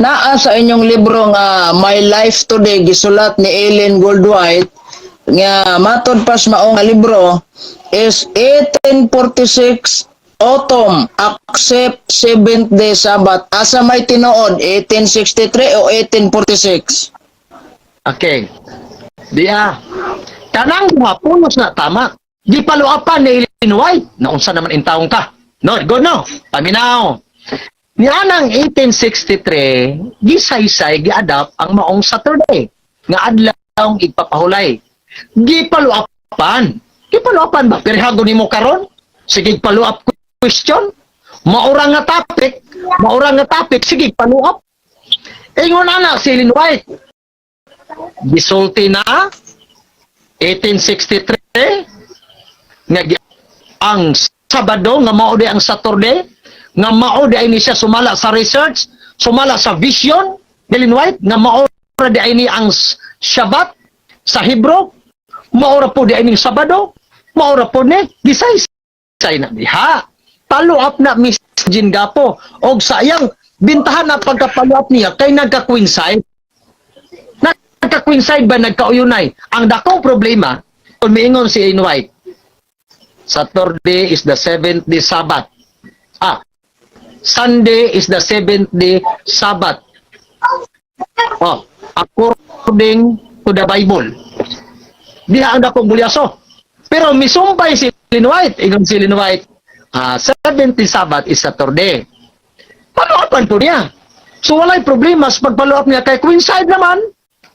Naa sa inyong libro nga My Life Today, gisulat ni Ellen Gould White, nga matod pas mao nga libro is 1846 autumn accept Seventh Day Sabbath. Asa may tinuod, 1863 o 1846? Okay. Diya. Kanang mga pulos na tama. Di paluapan ni Ellen White. Naunsa naman intawong ka. No, go no. Paminaw. Nianang 1863, gisaysay, giadapt ang maong Saturday nga adlaw igpapahulay. Gipaluapan. Gipaluapan ba? Pirhago nimo karon? Sige, paluap question. Maura nga topic, sige, paluap. Ingon ana si Ellen White. Gisulti na 1863 nga ang Sabado nga mao di ang Saturday, nga mao di ay ni siya sumala sa research, sumala sa vision Ellen White, nga mao ra di ay ni ang Shabbat sa Hebrew, mao ra po di ay ning Sabado, mao ra po ni gisaysay na diha. Follow up na Miss Jean Gapo og sa iyang bintahan na pagka-follow up niya kay nagka-coincide. Nagka-coincide ba, nagkauyunay? Ang dakong problema, kung miingon si Ellen White, Saturday is the seventh day Sabbath. Ah, Sunday is the seventh day Sabbath. Oh, according to the Bible. Diha ang dakong bulyaso. Pero misumpay si Ellen White, ingon si Ellen White, seventh day Sabbath is Saturday. Follow-upan po niya. So walay problema sa pag-follow up niya kay coincide naman.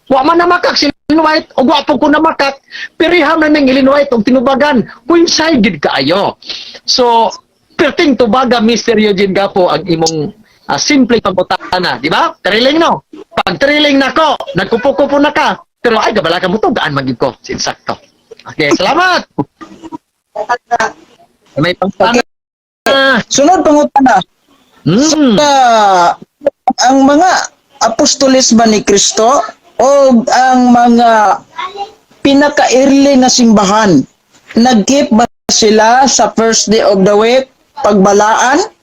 Wa man namakak si Ellen White ug wa po ko namakak. Piriham na ning Ellen White og tinubagan. Coincide gid kaayo. So perting tubaga, Mr. Eugene Gapo, ang imong simple pangutana, di ba? Thrilling, no? Pag thrilling nako, nagkupo-kupo na ka. Pero ay gabala ka mo to, gaan man gyud ko. Insakto. Okay, salamat. May pangutana. Sunod pangutana. Sa ang mga apostoles ba ni Kristo o ang mga pinaka-early nga simbahan, nag-keep ba sila sa first day of the week, pagbalaan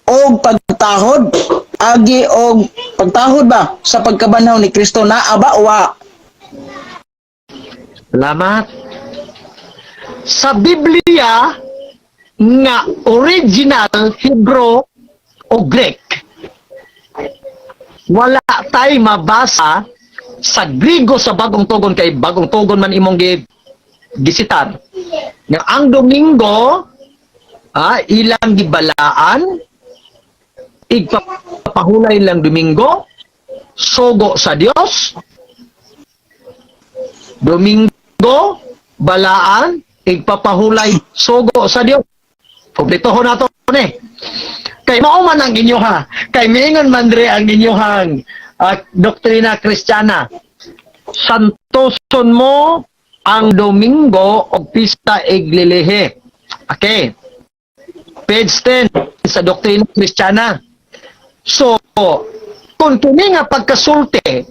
o pagtahod, agi og pagtahod ba sa pagkabanhaw ni Kristo, naa ba o wa? Salamat. Sa Biblia nga original Hebrew o Greek, wala tay mabasa sa Grigo sa Bagong Tugon, kay Bagong Tugon man imong gisitar nga ang Domingo ilang gibalaan, igpapahulay lang Domingo, sugo sa Dios, Domingo balaan, igpapahulay, sugo sa Dios. Kumpletohon nato ni. Kay mao man ang inyoha. Kay miingon man diri ang inyohang doktrina Kristiyana. Santoson mo ang Domingo og pista iglilihi. Okay. Page 10 sa doktrina Kristiyana. So, kung kini nga pagkasulti,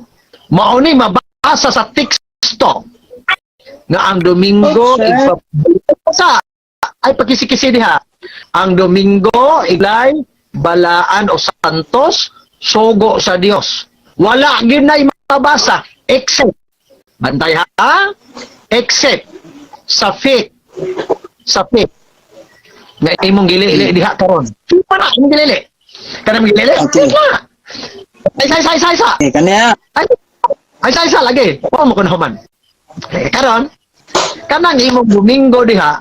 mao ni mabasa sa teksto nga ang Domingo sa ay pagkisi-kisi diha. Ang Domingo ilay balaan o santos, sugo sa Dios. Wala gyud na mabasa except, bantay ha, except sa faith nga imong gilili diha karon. Para imong gilili. Kanang gilili. Na. Ay, say, say, say, sa. Eh, kaniya. Ay, ay, say, sa lagi. Wa mo kun human. Eh, karon kanang imong Domingo diha,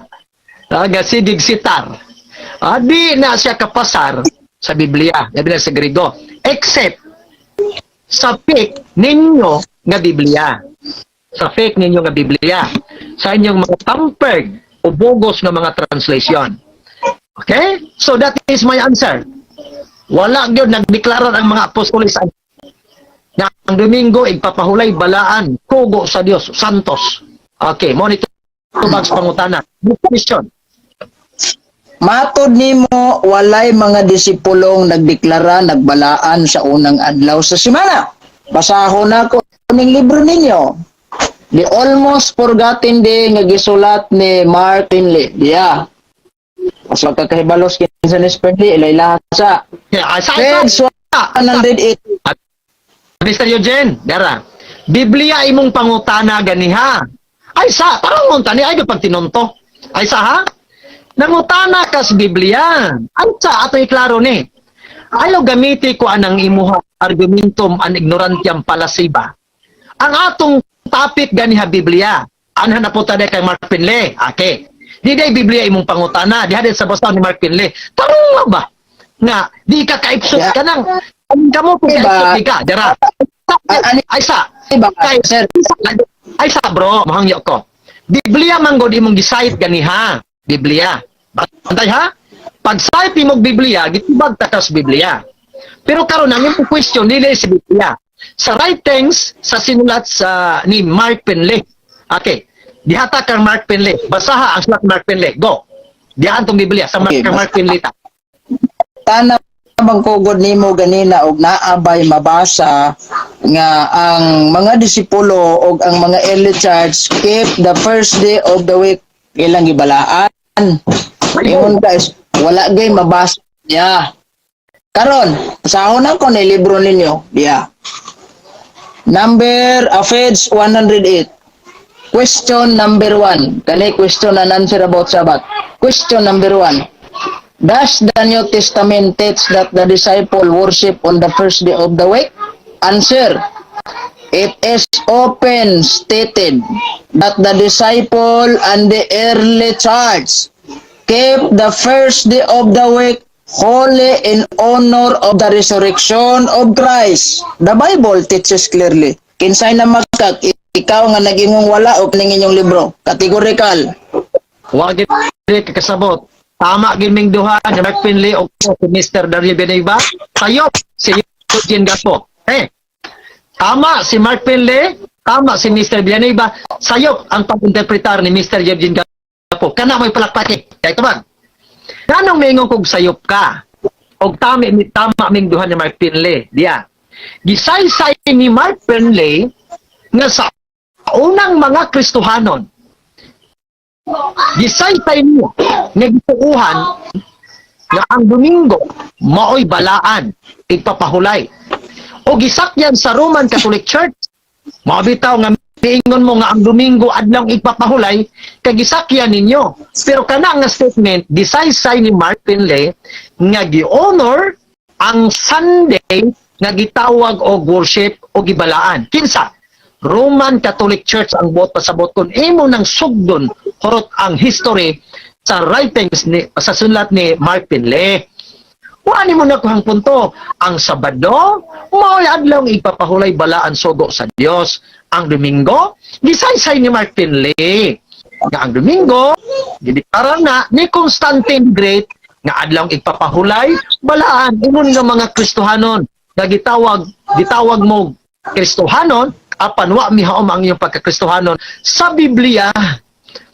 nga sigig sitar. Di na siya kapasar sa Biblia, labi na sa Grigo, except sa fake ninyo nga Biblia. Sa fake ninyo nga Biblia. Sa inyong mga tampered o bogus nga mga translation. Okay? So that is my answer. Wala gyud nagdeklarar ang mga apostoles nga ang Domingo igpapahulay, balaan, sugo sa Dios, santos. Okay, mo ni tubag sa pangutana. Question. Matod nimo, walay mga disipulong nagdeklara nagbalaan sa unang adlaw sa semana. Basahon nako ning libro ninyo. The Almost Forgotten Day nga gisulat ni Mark Finley. Yeah. Mas magkakahibalos kinsa ni Finley, ilay sa Yeah, sa, page 180. Mr. Eugene, dara. Biblia imong pangutana ganiha. Ay sa, parang ngunta ni ay pag tinunto. Ay sa ha? Nangutana ka sa Biblia. Ay sa, ato iklaro ni. Ayaw gamiti ko anang imuha argumentum an ignorantiam palasiba. Ang atong topic ganiha Biblia. Anha na po kay Mark Finley. Okay. Di day Biblia imong pangutana. Diha din sa basta ni Mark Finley. Tarong nga ba? Nga, di ka kaipsot ka nang. Ang kamo kung Diba? kaipsot di ka. Dara. Ay sa. Diba, Kay, sir? Ay sa bro, mahangyo ko. Biblia man gud imong gi-cite ganiha. Biblia. Bantay ha? Pag cite imong Biblia, gitubag ta ka sa Biblia. Pero karon ang imong question dili sa Biblia. Sa writings sa sinulat sa ni Mark Finley. Okay. Dihata kang Mark Finley. Basaha ang sulat ni Mark Finley. Go. Dihaan tong Biblia sa Mark, Okay, kang Mark Finley ta. Tana bang kugod nimo ganina og naabay mabasa nga ang mga disipulo og ang mga early church keep the first day of the week ilang gibalaan? Ingon guys, wala gay mabasa niya. Karon, basahon ako ni libro ninyo. Yeah. Number page 108. Question number 1. Kani question and answer about Sabbath. Question number 1. Does the New Testament teach that the disciple worship on the first day of the week? Answer. It is open stated that the disciple and the early church kept the first day of the week holy in honor of the resurrection of Christ. The Bible teaches clearly. Kinsay na magkag, ikaw nga nagingong wala o kaning inyong libro? Categorical. Wa gid kakasabot. Tama gid ming duha ni Mark Finley o si Mr. Daryl Beneva. Sayop si Eugene Gapo. Eh. Tama si Mark Finley, tama si Mr. Villanueva. Sayop ang pag-interpretar ni Mr. Eugene Gapo. Kana mo'y palakpaki. Kay tubag. Nganong maingon kog sayop ka? Og tama mi tama ming duha ni Mark Finley. Diya. Gisaysay ni Mark Finley nga sa unang mga Kristohanon, gisaysay niya nga gituuhan nga ang Domingo maoy balaan, igpapahulay. O gisakyan sa Roman Catholic Church, mao bitaw nga Niingon mo nga ang Domingo adlawng igpapahulay kay gisakyan ninyo. Pero kana nga statement gisaysay ni Mark Finley nga gi-honor ang Sunday nga gitawag og worship o gibalaan. Kinsa? Roman Catholic Church ang buot pasabot kung imo nang sugdon horot ang history sa writings ni sa sulat ni Mark Finley. Wa ni mo nakuhang punto. Ang Sabado, mao'y adlawng ipapahulay balaan sugo sa Dios. Ang Domingo, gisaysay ni Mark Finley. Nga ang Domingo, gideklara na ni Constantine Great nga adlawng igpapahulay balaan ingon nga mga Kristohanon nga gitawag gitawag mo Kristohanon apan wa mihaom ang iyong pagkakristohanon sa Biblia.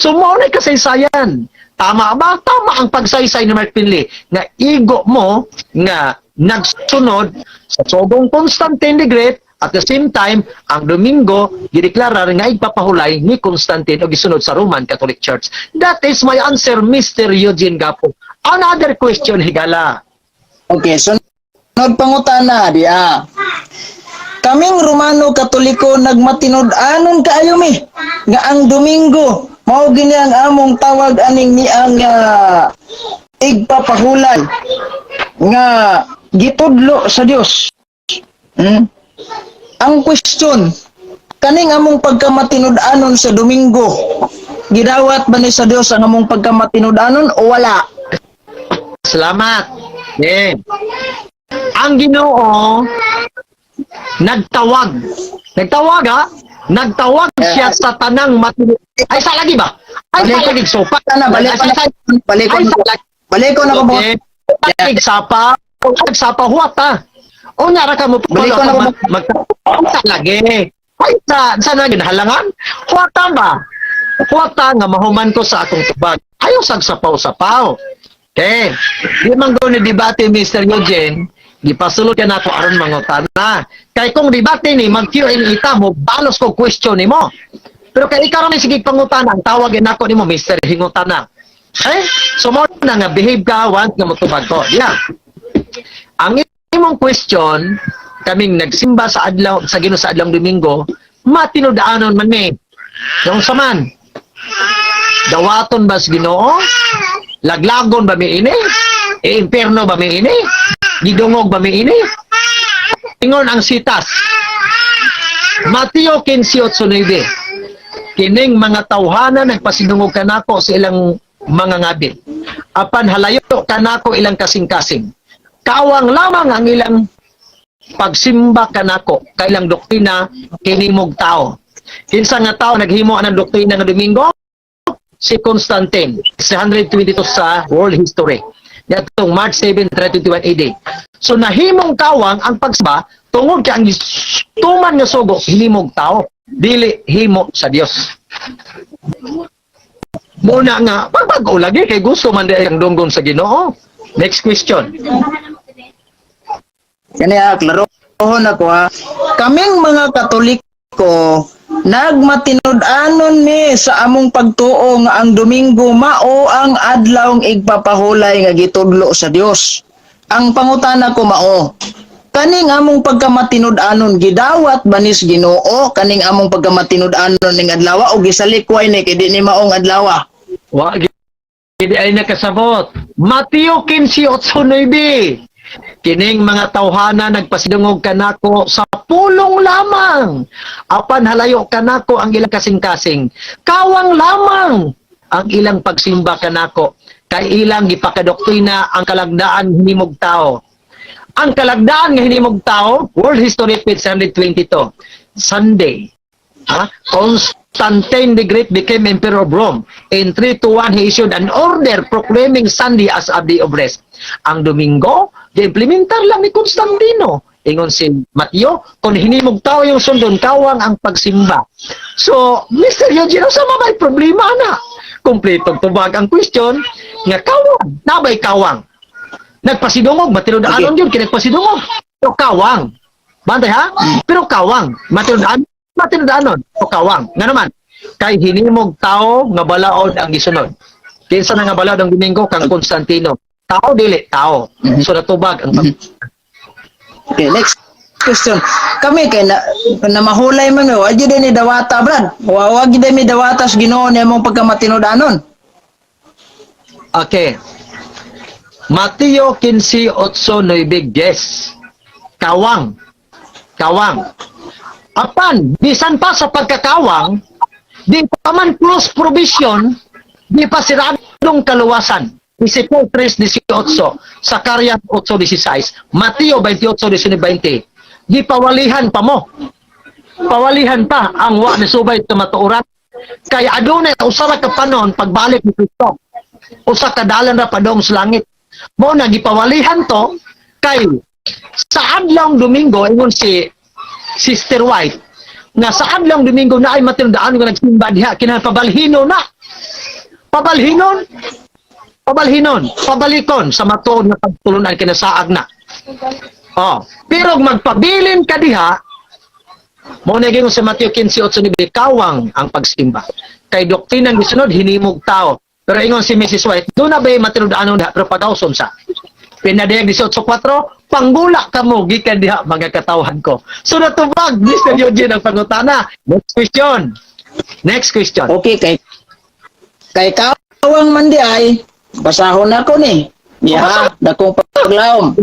So mao na kasaysayan. Tama ba? Tama ang pagsaysay ni Mark Finley nga igo mo nga nagsunod sa sugong Constantine the Great. At the same time, ang Domingo gideklarar nga igpapahulay ni Constantine o gisunod sa Roman Catholic Church. That is my answer, Mr. Eugene Gapo. Another question, higala. Okay, so pangutana di ah. Kaming Romano Katoliko nagmatinud-anon kaayo mi nga ang Domingo mao gini ang among tawag aning niang igpapahulay nga gitudlo sa Dios. Ang question, kaning among pagkamatinud-anon sa Domingo, gidawat ba ni sa Dios ang among pagkamatinud-anon o wala? Salamat. Yeah. Ang Ginoo nagtawag. Nagtawag ha? Nagtawag siya sa tanang matinud. Ay, sa lagi ba? Ay, sa lagi sopa. Ana, balik Ay, sa balik ay, sa lagi. Balik ko na ko. Okay. Lagi sapa. Sapa huwata. O nara ka mo Balik ko na ko. mag, sa lagi. Ay, sa na halangan? Huwata ba? Huwata nga mahuman ko sa akong tubag. Ayaw sag sapaw-sapaw. Okay. Di man go ni debate, Mr. Eugene, gipasulod ka na ako aron mangutana. Kay kung debate ni mag Q&A ta mo, balos ko question nimo. Pero kay ikaw ra may sige pangutana, ang tawag nako nimo Mr. Hingutana. Okay? So mo na nga behave ka once nga motubag ko. Yeah. Ang imong question, kaming nagsimba sa adlaw sa Ginoo sa adlawng Domingo, matinud-anon man mi. Yung saman, dawaton ba sa Ginoo? Laglagon ba mi ini? E imperno ba mi ini? Gidungog ba mi ini? Ingon ang sitas. Mateo 15:9. Kining mga tawhana nagpasidungog kanako sa ilang mga ngabi. Apan halayo kanako ilang kasing-kasing. Kawang lamang ang ilang pagsimba kanako kay ilang doktrina hinimog tao. Kinsa nga tao naghimo ang doktrina nga Domingo? Si Constantine, 622 sa world history. Yatong March 7, 321 AD. So nahimong kawang ang pagsimba tungod kay ang tuman nga sugo hinimog tao, dili himo sa Dios. Muna nga pagbago lagi kay gusto man di ang dunggon sa Ginoo. Next question. Kani ah, klarohon ako ha. Kaming mga Katoliko, nagmatinud-anon mi sa among pagtuo nga ang Domingo mao ang adlawng igpapahulay nga gitudlo sa Dios. Ang pangutana ko mao, kaning among pagkamatinud-anon gidawat ba nis Ginoo kaning among pagkamatinud-anon ning adlaw o gisalikway ni kay di ni maong adlaw? Wa gid ay nakasabot. Mateo 15:8-9. Kining mga tawhana nagpasidungog kanako sa pulong lamang. Apan halayo kanako ang ilang kasing-kasing. Kawang lamang ang ilang pagsimba kanako. Kay ilang gipakadoktrina ang kalagdaan hinimog tao. Ang kalagdaan nga hinimog tao, World History page 122. Sunday. Ha? Constantine the Great became Emperor of Rome. In 321, he issued an order proclaiming Sunday as a day of rest. Ang Domingo, gi-implementar lang ni Constantino. Ingon si Mateo, kung hinimog tao yung sundon, kawang ang pagsimba. So, Mr. Eugene, sa may problema na? Kompletong tubag ang question, nga kawang, nabay kawang. Nagpasidungog, matinud-anon yun, kinagpasidungog. Pero kawang. Bantay ha? Pero kawang. Matinud-anon, matinud-anon. Pero kawang. Nga naman, kay hinimog tao nga balaod ang gisunod. Kinsa na nga balaod ang Domingo? Kang Constantino. Tao dili tao. So natubag ang Okay, next question. Kami kay na mahulay man, wa gyud ni dawata, brad. Wa gyud mi dawata sa Ginoo nimong pagkamatinud-anon. Okay. Mateo 15, 8, 9, 10. Kawang. Kawang. Apan, bisan pa sa pagkakawang, di pa man close provision, di pa siradong kaluwasan. Ezekiel 3:18, Zacarias 8:16, Mateo 28, 19, 20. Di pawalihan pa mo. Pawalihan pa ang wa ni subay sa matuoran. Kaya adunay usa ra ka panon pagbalik ni Kristo. Usa ka dalan ra padong sa langit. Mao na gipawalihan to kay sa adlawng Domingo, ingon si Sister White nga sa adlawng Domingo na ay matinud-an nga nagsimba diha, kinahanglan pabalhino na. Pabalhinon, pabalhinon, pabalikon sa matuod nga pagtulunan, kinasaag na. Oh, pero kung magpabilin ka diha, mao na gingon sa Mateo 15:8, kawang ang pagsimba. Kay doktrinang gisunod hinimog tao. Pero ingon si Mrs. White, duna ba matinud-anon diha pero pagawson sa. Pinadayag 18:4, panggula kamo gikan diha, mga katawhan ko. So natubag, Mr. Eugene, ang pangutana. Next question. Next question. Okay, kay kawang man di ay basahon nako ni. Ya, dakong paglaom.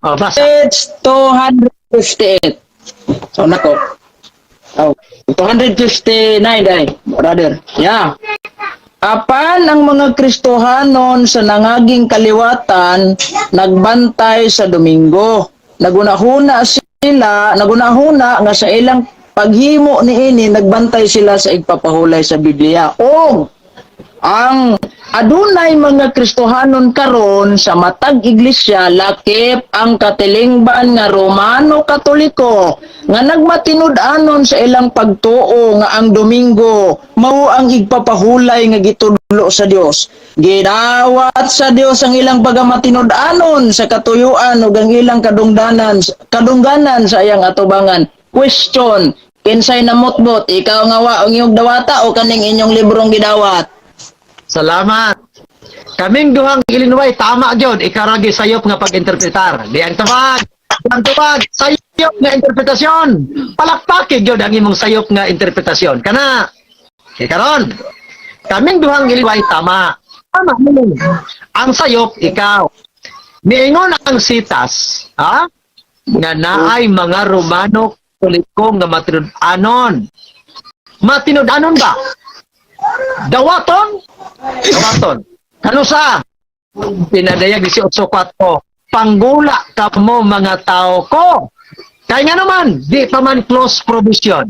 Oh, basa. Page 258. So nako. Oh, 259 day, brother. Yeah. Apan ang mga Kristohanon sa nangaging kaliwatan nagbantay sa Domingo. Nagunahuna sila, nagunahuna nga sa ilang paghimo niini nagbantay sila sa igpapahulay sa Biblia. O ang adunay mga Kristohanon karon sa matag iglesia, lakip ang katilingban nga Romano Katoliko, nga nagmatinud-anon sa ilang pagtuo nga ang Domingo mao ang igpapahulay nga gitudlo sa Dios. Gidawat sa Dios ang ilang pagmatinud-anon sa katuyuan ug ang ilang kadungganan sa iyang atubangan. Question: kinsay namutbot, ikaw nga wa ang iyong dawata o kaning inyong librong gidawat? Salamat. Kaming duhang Illinois, tama gyud. Ikaw ra gyud sayop nga pag-interpretar. Di ang tubag. Di ang tubag. Sayop nga interpretasyon. Palakpaki gyud ang imong sayop nga interpretasyon. Kana. Kay karon. Kaming duhang Illinois, tama. Tama mo. Ang sayop, ikaw. Niingon ang sitas, ha? Nga naay mga Romano Katoliko nga matinud-anon. Matinud-anon ba? Dawaton? Dawaton. Kanusa? Pinadayag 18:4. Panggula ka mo, mga tao ko. Kaya nga naman, di pa man close provision.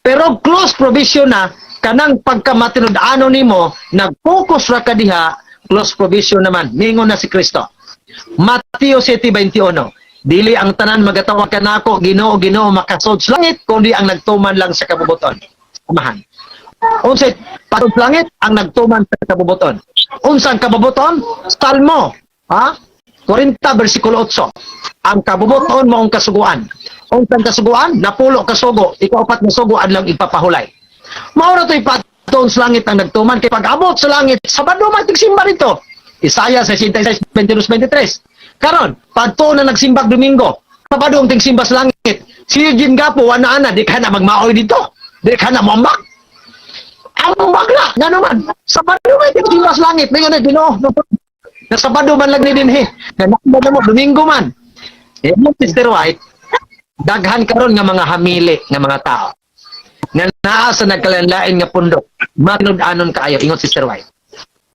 Pero close provision na, kanang pagkamatinud-ano nimo, nag-focus ra ka diha, close provision naman. Ningon na si Kristo. Mateo 7:21. Dili ang tanan magatawag kanako, "Ginoo, Ginoo," makasod sa langit, kundi ang nagtuman lang sa kabubuton. Samahan. Unsay pasod sa langit? Ang nagtuman sa kabubuton. Unsang kabubuton? Salmo, ha? 40 versikulo 8. Ang kabubuton mao ang kasuguan. Unsang kasuguan? Napulo ka sugo, ikaupat nga sugo, adlong ipapahulay. Mao ra to'y padung sa langit ang nagtuman kay pag-abot sa langit, Sabado man tigsimba dito. Isaiah 66, 22, 23. Karon, padto na nagsimbag Domingo. Sabado ang tigsimba sa langit. Si Eugene Gapo, wala na, di ka na magmaoy dito. Di ka na moambak. Ang na, nga naman, Sabado may tigsimba sa langit. May na Ginoo. Na Sabado man lang ni dinhi. Na na mo, Domingo man. Eh, mo, Sister White, daghan karon nga mga hamili nga mga tao nga naa sa nagkalanlain nga pundok, matinud-anon kaayo, ingon Sister White.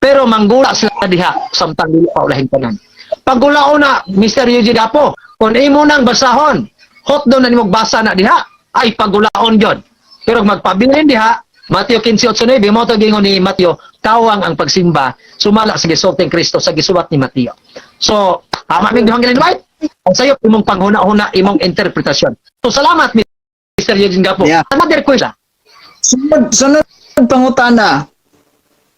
Pero manggula sila diha samtang dili pa ulahin tanan. Paggulaon na, Mr. Eugene Gapo, kung imo nang basahon, hot na nimog basa na diha, ay paggulaon yon. Pero magpabilin diha, Mateo 15:8-9, mao to gingon ni Mateo, kawang ang pagsimba, sumala sa gisulting Kristo sa gisuwat ni Mateo. So, tama ming duhang Ellen White? Ang sayo, imong panghuna-huna, imong interpretasyon. So, salamat, Mr. Eugene Gapo. Yeah. Another question. Sunod, sunod pangutana.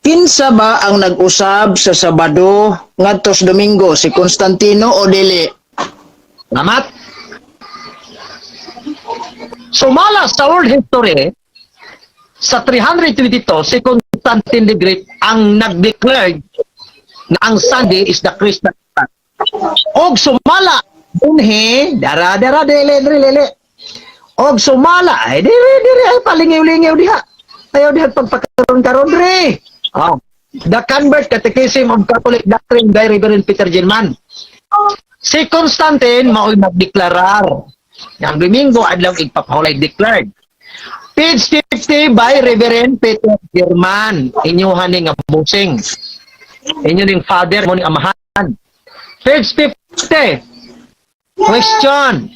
Kinsa ba ang nag-usab sa Sabado ngadto sa Domingo, si Constantino o dili? Salamat. Sumala sa world history, sa 322, si Constantine the Great ang nag-declare na ang Sunday is the Christian Sabbath. Og sumala Dinhi, dara dara dili dili dili. Og sumala ay diri diri ay palingiw-lingiw diha. Ayaw diha pagpakaron-karon diri. Oh. The Convert Catechism of Catholic Doctrine by Reverend Peter German. Si Constantine mao'y nagdeklarar. Ang Domingo adlaw igpapahulay, declared. Page 50 by Reverend Peter German. Inyuhan ni nga busing. Inyo ning father mo ning amahan. Page 50. Question.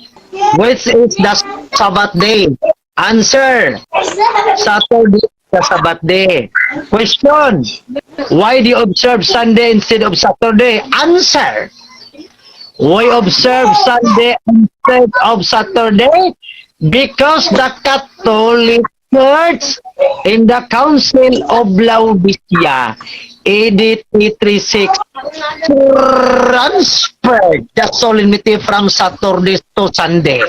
Which is the Sabbath day? Answer. Saturday is the Sabbath day. Question. Why do you observe Sunday instead of Saturday? Answer. We observe Sunday instead of Saturday because the Catholic Church in the Council of Laodicea, AD 336, transferred the solemnity from Saturday to Sunday.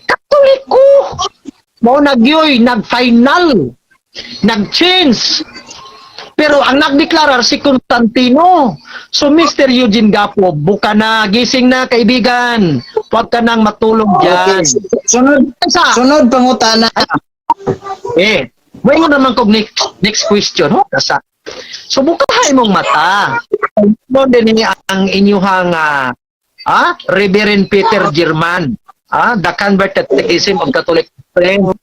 Katoliko! Mao nagyoy, nag-final, nag-change. Pero ang nagdeklarar si Constantino. So Mr. Eugene Gapo, buka na, gising na, kaibigan. Huwag ka nang matulog dyan. Okay. Sunod, Sa, sunod pangutana. Eh, may mo naman kog next question. Ho, kasa. So bukahay mong mata. Mo din ni ang inyuhang Reverend Peter German. The Convert Catechism of Catholic Doctrine.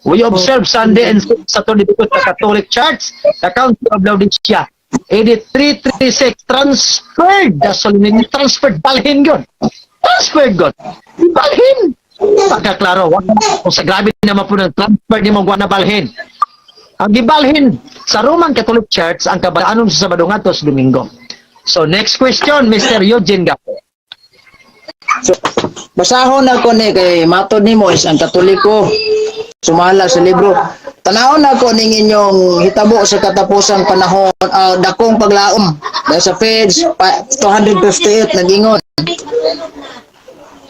We observe Sunday and Saturday because the Catholic Church, the Council of Laodicea, AD 336, transferred the solemnity, transferred, balhin yun. Transferred yun. Balhin. Pagkaklaro, kung sa grabe naman po ng transfer ni mo na balhin. Ang gibalhin sa Roman Catholic Church ang kabalaanon sa Sabado ngadto sa Domingo. So next question, Mr. Eugene Gapo. So, basahon ako ni kay matod nimo is ang Katoliko sumala sa libro. Tanawon nako ning inyong hitabo sa katapusang panahon, dakong paglaom. Dahil sa page 258 nagingon.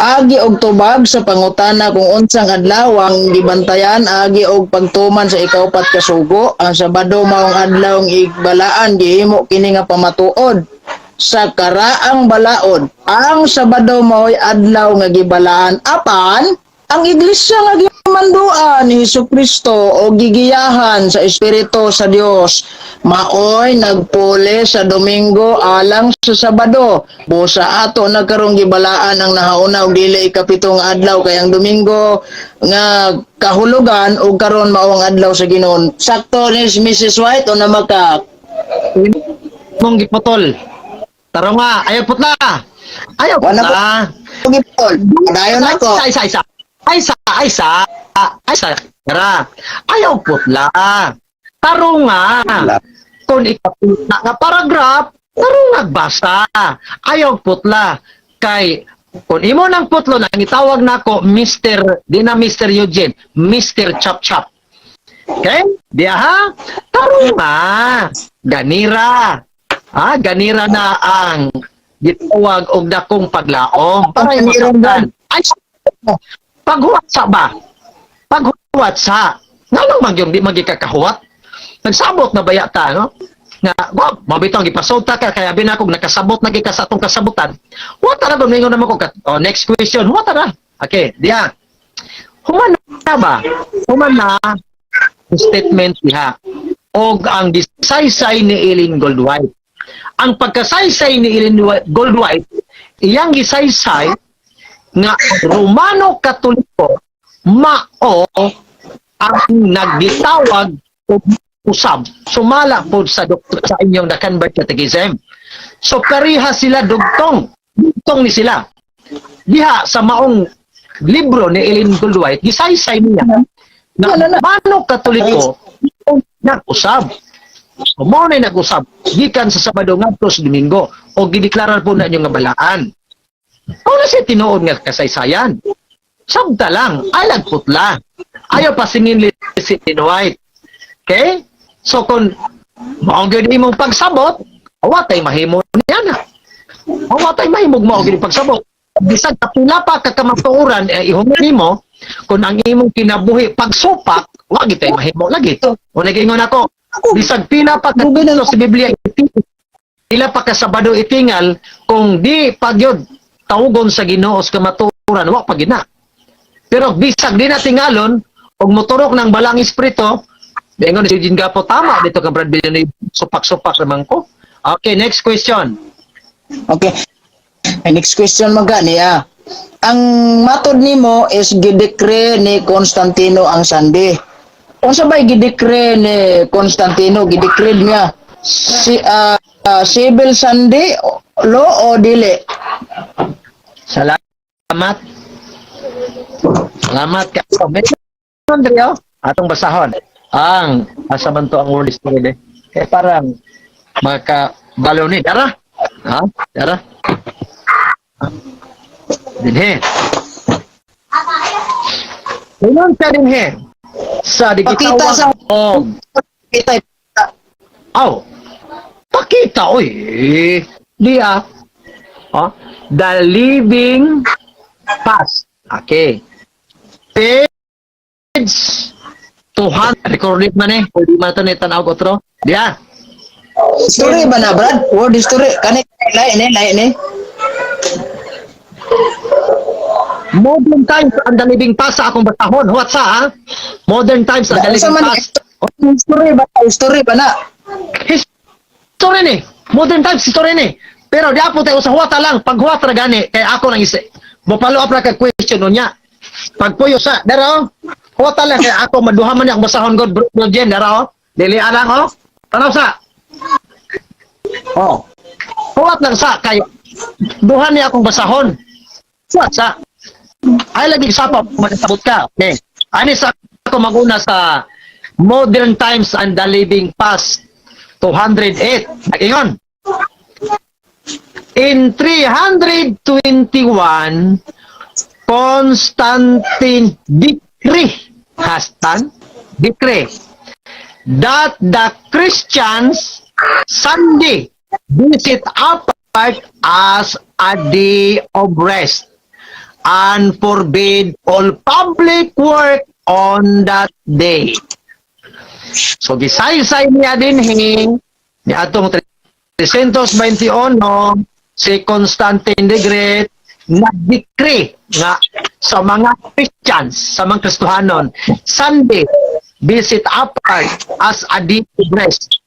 Agi og tubag sa pangutana kung unsang adlaw ang gibantayan agi og pagtuman sa ikaupat ka sugo, ang Sabado maong adlaw ang igbalaan. Gihimo kini nga pamatuod sa karaang balaod. Ang Sabado mao'y adlaw nga gibalaan, apan ang iglesia nga gimanduan ni Hesus Kristo o gigiyahan sa Espiritu sa Dios maoy nagpuli sa Domingo alang sa Sabado. Busa ato nagkarong gibalaan ang nahauna og dili ikapito nga adlaw, kay ang Domingo nga kahulugan og karon mao ang adlaw sa Ginoo. Sakto ni Mrs. White o na maka Mong giputol. Taro nga, ayaw putla. Ayaw Wala putla. Gipol dayon ako. Isa, isa, isa. Ay sa, ay sa, ay sa. Tara. Ayaw putla. Taro nga. Kung ikapita nga paragraph, taro nga basa. Ayaw putla. Kay, kung imo nang putlo, nang itawag nako Mr. Di na Mr. Eugene, Mr. Chop Chop. Okay? Diya ha? Taro nga. Ganira. Ganira na ang gitawag og dakong paglaom. Para Ang masaktan. Ay, paghuwat sa ba? Paghuwat sa. Nganong man yung di magikakahuwat? Nagsabot na baya ta, no? Nga, wa, mabitong gipasulta ka, kaya binakog nakasabot na ka sa atong kasabutan. Wa tara ba, mingon naman ko, oh, next question, wa tara. Okay, diya. Human na ba? Human na statement diha. Og ang gisaysay ni Ellen Goldwhite. Ang pagkasaysay ni Ellen Goldwhite, iyang gisaysay nga ang Romano Katoliko mao ang nagditawag og usab sumala po sa doktor sa inyong The Convert Catechism. So pareha sila dugtong. Dugtong ni sila. Diha sa maong libro ni Ellen Goldwhite, gisaysay niya na Ano na? Romano Katoliko nag-usab. So, mao na nag-usab gikan sa Sabado ngadto sa Domingo o gideklarar po na inyo nga balaan. Mao na siya tinuod nga kasaysayan. Sabta lang, alag putla. Ayaw pasingin si Ellen White. Okay? So kung mao gyud imong pagsabot, awa tay mahimo niya na. Awa tay mahimog mao gyud pagsabot. Bisag kapila pa ka kamatuoran eh, ihumon nimo kung ang imong kinabuhi pagsupak, wa gyud tay mahimo lagi. O nagingon ako, bisag pila pa ka sa Biblia itingal, pila pa ka Sabado itingal, kung di pagyod tawgon sa Ginoo sa kamatuoran, wa pa gina. Pero bisag di na tingalon og moturok ng Balaang Espiritu, ingon si Eugene Gapo, tama dito kang Brad Villanueva, supak-supak naman ko. Okay, next question. Okay. Ay, next question man gani ah. Ang matod nimo is gidecree ni Constantino ang Sunday. Unsa bay gidecree ni Constantino? Gidecree niya si civil Sunday law o dili? Salamat. Salamat ka. Meron diri oh. Atong basahon. Ang asa man to ang word story de. Eh parang maka balo ni dara. Ha? Dara. Dinhe. Ingon ka dinhe. Sa Pakita digitawag og Kita. Aw. Pakita oy. Diya. Oh, The Living Past. Okay. Page 200. Recorded man eh. Pwede man ito ni tanaw ko otro. Diya. Story ba na, Brad? Word history kani, lain ni, lain ni. Modern Times and the Living Past sa akong basahon. Huwat sa ha? Modern Times and the Unsa Living man Past. history ba? History ba na? History ni. Modern Times history ni. Pero di po tayo sa huwata lang. Pag huwat ra gani, kay ako nang isa. Mo follow up ra kay question unya. Pagpuyo sa, dara oh. Huwata lang kay ako maduha man ni akong basahon god bro Jen, dara oh. Dili alang oh. Tanaw sa. Oh. Huwat lang sa kay duha ni akong basahon. Huwat sa. Ay lagi sa pa magkasabot ka. Okay. Ani sa ako maguna sa Modern Times and the Living Past 208. Nag-ingon. In 321, Constantine decree, hastan, decree, that the Christians Sunday be set apart as a day of rest and forbid all public work on that day. So gisaysay niya dinhi ni atong 321 si Constantine the Great nag-decree nga sa mga Christians, sa mga Kristohanon, Sunday be set apart as a day of rest.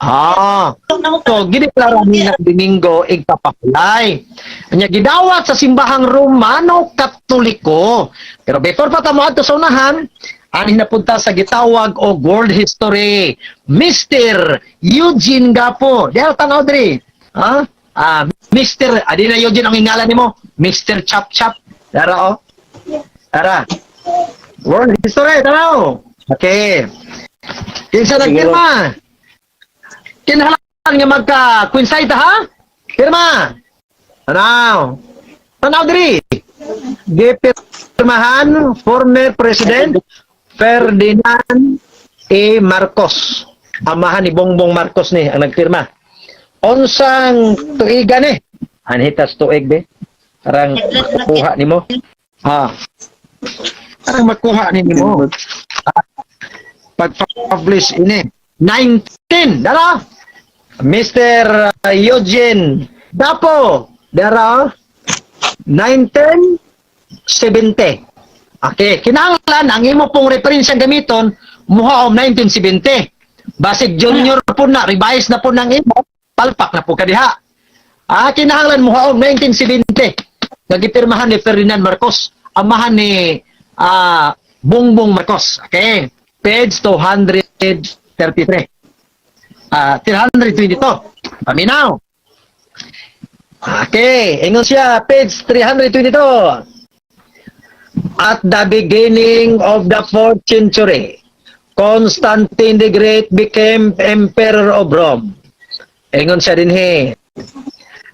Ah, so gideklara niya Domingo igpapahulay. Anya gidawat sa simbahang Romano Katoliko. Pero before pa ta moadto sa unahan, ani napunta sa gitawag og world history, Mr. Eugene Gapo. Diha tan-aw diri. Ha? Ah, Mr. Adi na Eugene ang ingalan nimo, Mr. Chap Chap. Dara oh. Tara. World history, tanaw. Okay. Kinsa nagpirma? Kinahanglan nga magka coincide ha? Pirma. Tanaw. Tanaw diri. Gipirmahan former President Ferdinand A. Marcos. Amahan ni Bongbong Marcos ni ang nagpirma. Unsang tuiga ni? Anhitas tuig be. Parang makuha nimo. Ha. Parang makuha ni nimo. Pag-publish ini. 19. Dara. Mr. Eugene Dapo. Dara. 1970. Okay, kinahanglan ang imo pong referensya gamiton muhaom 1970. Basig junior po na, revise na po ng imo, palpak na po kadiha. Ah, kinahanglan muhaom 1970. Nagipirmahan ni Ferdinand Marcos, amahan ni Bongbong Marcos. Okay, page 233. Ah, 322. Paminaw. Okay, ingon siya, page 322. At the beginning of the 4th century, Constantine the Great became emperor of Rome. Ingon siya dinhi.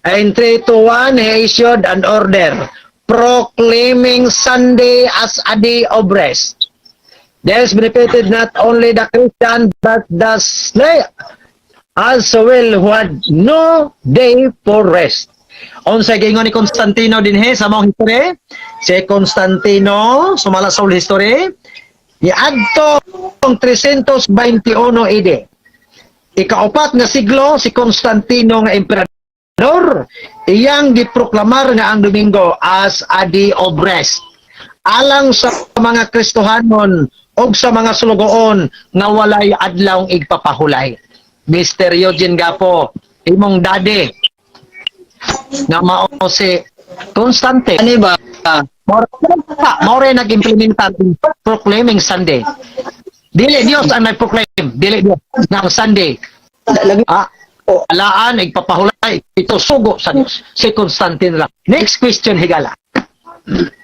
In 321, he issued an order proclaiming Sunday as a day of rest. This benefited not only the Christian but the slave as well who had no day for rest. Unsa giingon ni Constantino dinhi sa maong history? Si Constantino sumala sa old history niadto ang 321 AD. Ikaupat nga siglo si Constantino nga emperador. Emperador, iyang giproklamar nga ang Domingo as a day of rest alang sa mga Kristohanon og sa mga sulugoon nga walay adlawng igpapahulay. Mr. Eugene Gapo, imong daddy nga mao si Constante. Ani ba? Mao nag-implementar proclaiming Sunday. Dili Dios ang nag-proclaim, dili Dios nga ang Sunday. Lagi Ah, alaan igpapahulay ito sugo sa Dios. Si Constantine lang. Next question, higala.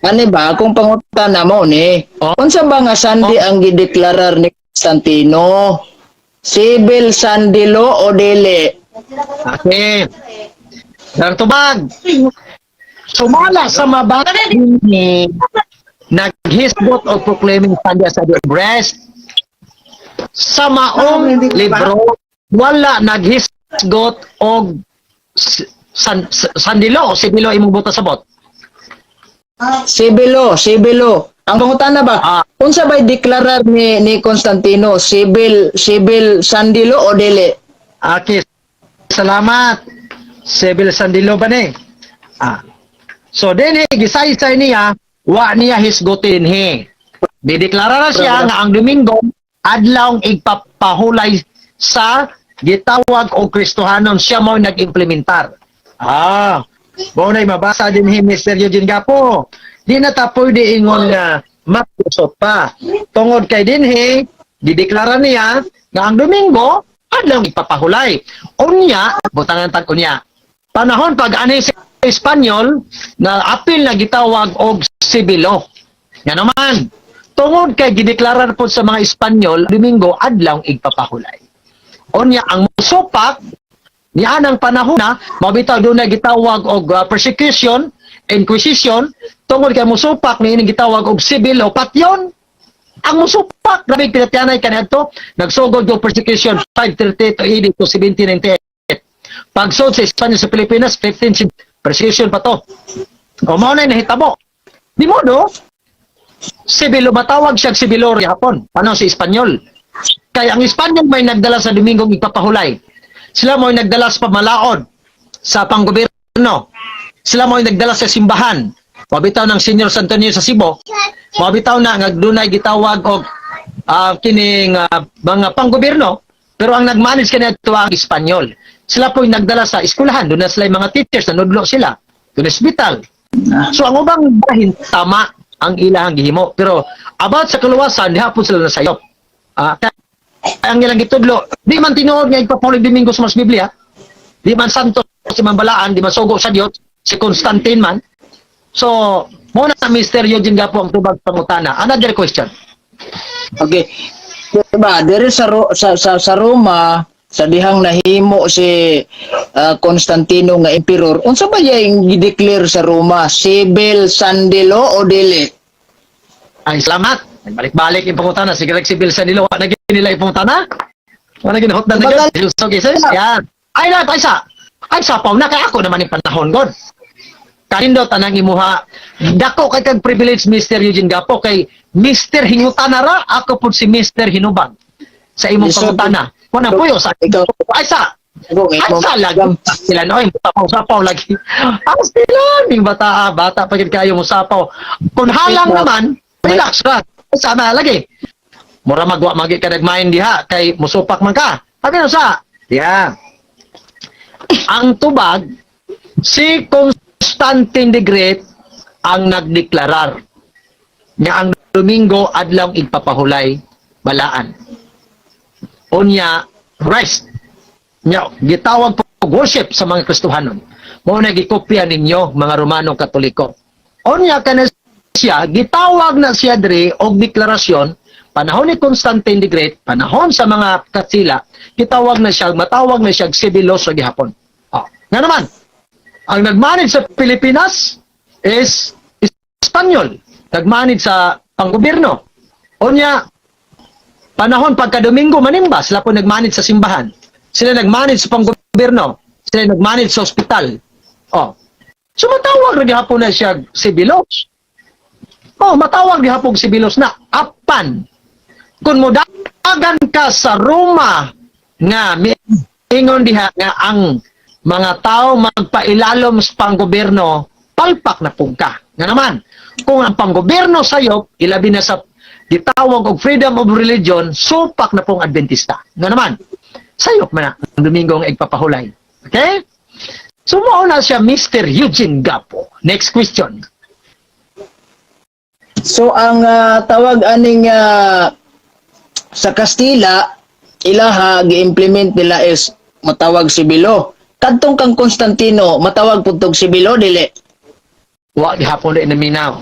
Ani ba kung pangutana mo ni? Oh. Unsa ba nga Sunday ang gideklarar ni Constantino? Civil Sunday law o dili? Okay. Ang tubag. Sumala sa mabati ni naghisgot o proclaiming Sunday as a day of rest. Sa maong libro, wala naghisgot og sandilo o sibilo imong buta sabot. Civil law, civil law. Ang pangutana ba? Ah. Unsa bay deklarar ni Constantino? Civil Sunday law o dili? Okay. Salamat. Civil Sandilo ba ni? Ah. So then he, gisaysay niya, wa niya hisgutin he. Dideklara na siya nga ang Domingo adlawng igpapahulay sa gitawag og Kristohanon, siya mo nag-implementar. Ah, mao na mabasa din hi Mr. Eugene Gapo. Di na ta pwede ingon nga makusot pa. Tungod kay dinhi, dideklara niya nga ang Domingo adlawng ipapahulay. Unya, butangan tag unya. Panahon pag ani sa Espanyol na apil na gitawag og sibilo. Nga naman, tungod kay gideklarar po sa mga Espanyol, Domingo adlawng igpapahulay. Unya ang musupak ni anang panahon na mabitaw doon na gitawag og persecution, inquisition, tungod kay musupak ni ining gitawag og civil o patyon. Ang musupak, grabe pinatyanay kaniadto, nagsugod og persecution 530 to AD to 1798. Pagsud sa Espanya sa Pilipinas, 15 persecution pa to. O mao na nahitabo. Di mo do, civil, matawag siya civil law hapon. Paano si Espanyol? Kaya ang Espanyol may nagdala sa Domingong ipapahulay. Sila mo nagdala sa pamalaod, sa panggobyerno. Sila mo nagdala sa simbahan. Mabitaw ng Senior Santo Niño sa Cebu. Mabitaw na nga dunay gitawag og kining mga panggobyerno, pero ang nag-manage kaniadto ang Espanyol. Sila po yung nagdala sa eskwelahan, doon na sila yung mga teachers, nanudlo sila. Doon sa ospital. So ang ubang bahin tama ang ilahang gihimo. Pero about sa kaluwasan, di hapon sila nasayop. Ah, kaya ang ilang gitudlo, di man tinuod nga igpapaulig Domingo sa mas Biblia, di man santo si Mambalaan, di man sugo sa Dios, si Constantine man. So, mo na Mr. Eugene Gapo ang tubag pangutana. Another question. Okay. Diba, diri sa, Ro- sa Roma, sa dihang nahimo si Constantino nga emperor, unsa ba yung gideclare sa Roma? Civil Sunday law o dili? Ay, salamat. Nagbalik-balik yung pangutana. Sige, civil sa nila. Wala na nila yung pangutana. Wala na ginahot na nila. So, okay, sir. Yan. Ay, na, ay, sa. Ay, sa paw na. Kaya ako naman yung panahon, God. Kanindo, tanang imuha. Dako kay kag privilege, Mr. Eugene Gapo, kay Mr. Hingutana ra, ako po si Mr. Hinubang. Sa imong Yes, sir. pangutana. Wala po sa Ikaw, Ay, sa. ikaw, Ay, sa lagi. Sila no, sapaw, sapaw lagi. Ang sila, ning bata, ah, bata pa gid kayo mo sapaw. Kung halang naman, relax ra. Sama lagi. Mura magwa magi ka nagmain diha kay musupak man ka. Sabi no sa. Yeah. Ang tubag si Constantine the Great ang nagdeklarar nga ang Domingo adlawng igpapahulay balaan. Unya rest nya gitawag po og worship sa mga Kristohanon. Mao na gikopya ninyo mga Romano Katoliko. Unya kana siya gitawag na siya diri og deklarasyon panahon ni Constantine the Great, panahon sa mga Katsila, gitawag na siya, matawag na siya civil law sa gihapon. Oh. Nga naman, ang nagmanage sa Pilipinas is Espanyol. Nagmanage sa panggobyerno. Unya, panahon pagka Domingo manimba, sila po nagmanage sa simbahan. Sila nagmanage sa panggobyerno. Sila nagmanage sa ospital. Oh. So matawag ra gihapon na siya civil laws. Oh, matawag gihapon civil laws na apan kung modagan ka sa Roma nga miingon diha nga ang Mga tao magpailalom sa panggobyerno, palpak na pug ka. Nga naman, kung ang panggobyerno sayop, ilabi na sa gitawag og freedom of religion, supak na pong Adventista. Nga naman, sayop man na ang Domingo ang igpapahulay. Okay? So, mao na siya, Mr. Eugene Gapo. Next question. So ang tawag aning sa Kastila, ilaha gi-implement nila is matawag sibilo. Kadtong kang Constantino, matawag pud tog sibilo, dili? Wa gihapon di naminaw.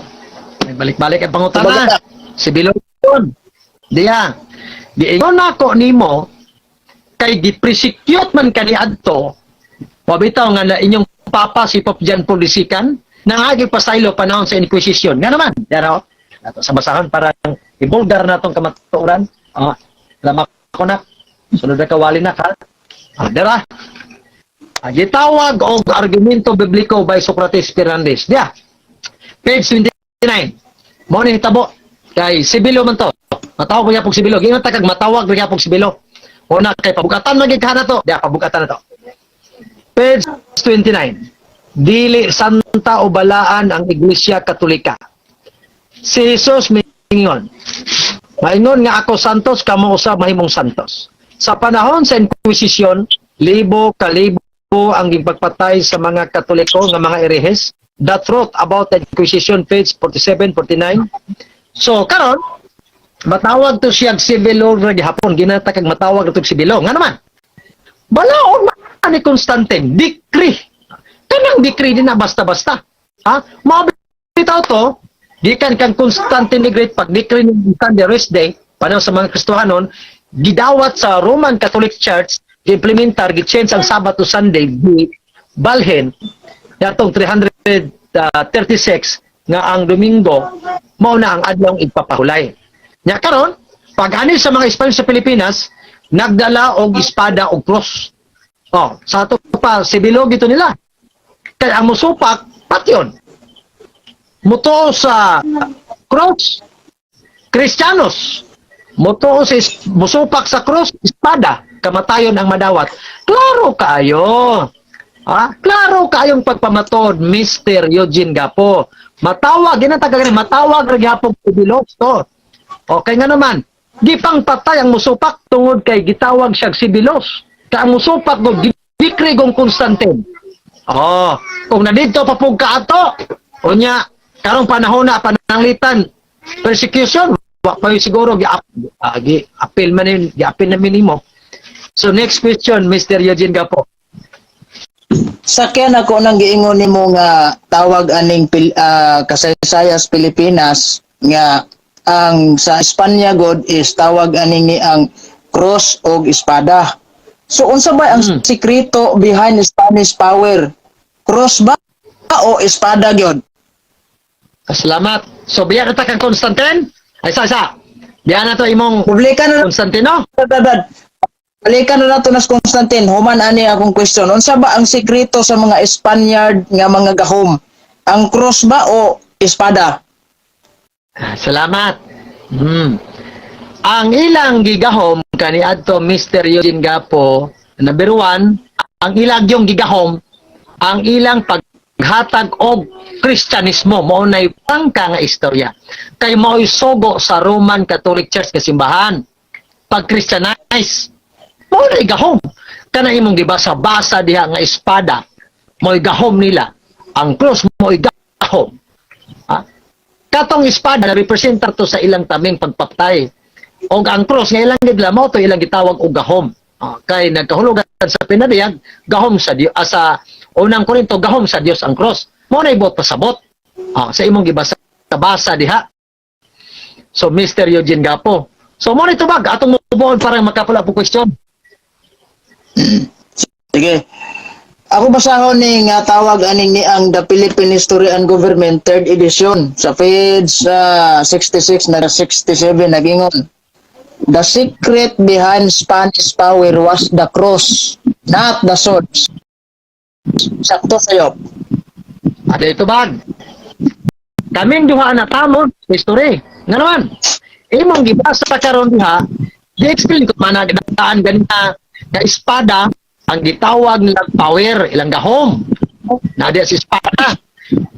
Nagbalik-balik ang pangutana. Kumbaga, Si Bilon. Diya. Giingon nako nimo kay gi-persecute man kani adto. Wa bitaw nga na inyong papa si Pope John Paul II nangagi pasaylo panahon sa Inquisition. Nga naman, daro. Ato sa basahon para ibulgar na tong kamatuoran. Ah, lama ko na. Sunod na kawali na ka. Ah, dara. Ah, gitawag og argumento bibliko by Socrates Fernandez. Diya. Page 29. Mao ni hitabo kay sibilo man to. Matawag ko gyapon sibilo. Giingon ta kag matawag ra gyapon sibilo. Una kay pabugatan man gyud ka na to. Diya, pabugatan na to. Page 29. Dili santa o balaan ang Iglesia Katolika. Si Jesus mingon: "Maingon nga ako santos, kamo usab mahimong santos." Sa panahon sa Inquisition, libo kalibo ang gipagpatay sa mga Katoliko nga mga erehes. The Truth About the Inquisition, page 47, 49. So, karon matawag to siya civil law ra gihapon. Ginata kag matawag to civil law. Nga naman, balaod man ni Constantine, decree. Kanang decree din na basta-basta. Ha? Mao bitaw to, gikan kang Constantine the Great, pag decree ni Sunday rest day, panahon sa mga Kristohanon, gidawat sa Roman Catholic Church, gi-implementar, gi-change ang Sabbath to Sunday, gi balhin yatong 336 nga ang Domingo mao na ang adlawng igpapahulay. Nya karon, pag ani sa mga Espanyol sa Pilipinas, nagdala og espada og cross. Oh, sa ato pa sibilo gito nila. Kaya ang musupak patyon. Mutuo sa cross, Kristiyanos. Mutuo sa musupak sa cross, espada, kamatayon ang madawat. Klaro kaayo. Ah, klaro kaayong pagpamatod, Mr. Eugene Gapo. Matawag, ginataga gani, matawag ra gyapon sibilos to. Okay nga naman, gipang patay ang musupak tungod kay gitawag siyang sibilos. Kay ang musupak go gidikri gong Constantine. Oh, kung nandito pa pug ka ato, unya karong panahon na pananglitan persecution, wa pa yun siguro gi gi appeal man yun, gi-appeal na minimo. So next question, Mr. Eugene Gapo. Sakyan ako nang giingon nimo nga tawag aning kasaysayas Pilipinas nga ang sa Espanya god is tawag aning ni ang cross og espada. So unsa ba ang sikreto behind Spanish power? Cross ba o espada gyud? Salamat. So biya na ta kang Constantine? Ay, sa isa. Biya na to imong Publika na Constantino. Dad. Balikan na nato nas Constantine, human ani akong question. Unsa ba ang sikreto sa mga Spaniard nga mga gahom? Ang cross ba o espada? Ah, salamat. Ang ilang gigahom kaniadto, Mr. Eugene Gapo, number one, ang ilang yung gigahom, ang ilang paghatag og Kristyanismo, mao nay pangka nga istorya. Kay mao'y sogo sa Roman Catholic Church nga simbahan. Pag Christianize, mao nay gahom. Kana imong gibasa-basa diha nga espada, mao'y gahom nila. Ang cross mao'y gahom. Ha? Katong espada na representar to sa ilang taming pagpatay. Og ang cross nga ilang gidla mao to ilang gitawag og gahom. Ah, kay nagkahulugan sa pinadiyag gahom sa Dios, sa Unang Korinto, gahom sa Dios ang cross. Mao na ibot pasabot. Ah, sa imong gibasa basa diha. So Mr. Eugene Gapo. So mo ni tubag atong mubuon para makapula po question. Sige. Ako basahon ni nga tawag aning ni ang The Philippine History and Government, third edition, sa page 66 na 67, nagingon: "The secret behind Spanish power was the cross, not the swords." Sakto sa'yo. Ada tubag. Kaming duha na tamo history. Nga naman, imong gibasa karon diha, di-explain ko man daan ganina nga espada. Ang gitawag nilang power, ilang gahom. Na diya si espada.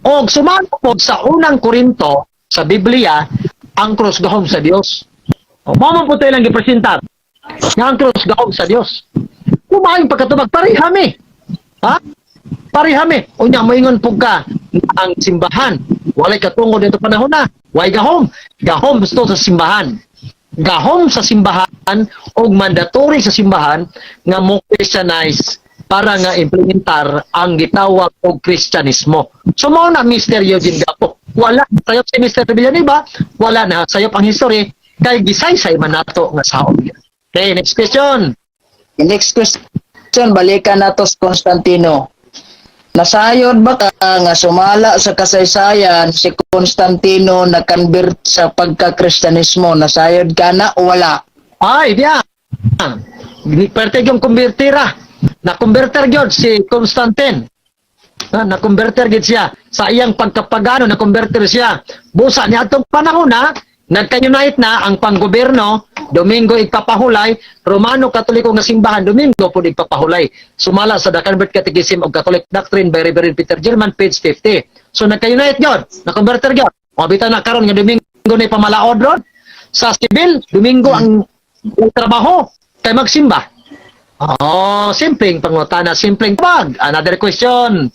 Og sumala pod sa Unang Korinto sa Biblia, ang cross gahom sa Dios. O mao man po tayo lang gipresentar nga ang cross gahom sa Dios. Kumain pagkatubag, parehami. Ha? Parehami. Unya, moingon pug ka nga ang simbahan walay katungod dito panahon na. Why gahom? Gahom gusto sa simbahan. Gahom sa simbahan og mandatory sa simbahan nga mo Christianize para nga implementar ang gitawag og Kristyanismo. So mao na Mr. Eugene Gapo. Wala sayop si Mr. Villanueva, wala na sayop ang history kay gisaysay man nato nga saon. Okay, next question. Next question, balikan nato sa Constantino. Nasayod ba ka nga sumala sa kasaysayan si Constantino na-convert sa pagka-Kristiyanismo? Nasayod ka na o wala? Ay, diya. Perte yung konvertira. Na-converter gyud si Constantine. Ha, na-converter gyud siya. Sa iyang pagkapagano, na-converter siya. Busa ni atong panahon na, nagka-unite na ang panggobyerno, Domingo igpapahulay, Romano Katoliko nga simbahan, Domingo pud igpapahulay. Sumala sa The Convert Catechism of Catholic Doctrine by Reverend Peter German, page 50. So nagka-unite gyud, na-converter gyud. O bitaw na karon nga Domingo na pamalaod ron. Sa sibil, Domingo ang trabaho kay magsimba. Oh, simpleng pangutana, simpleng pag. Another question.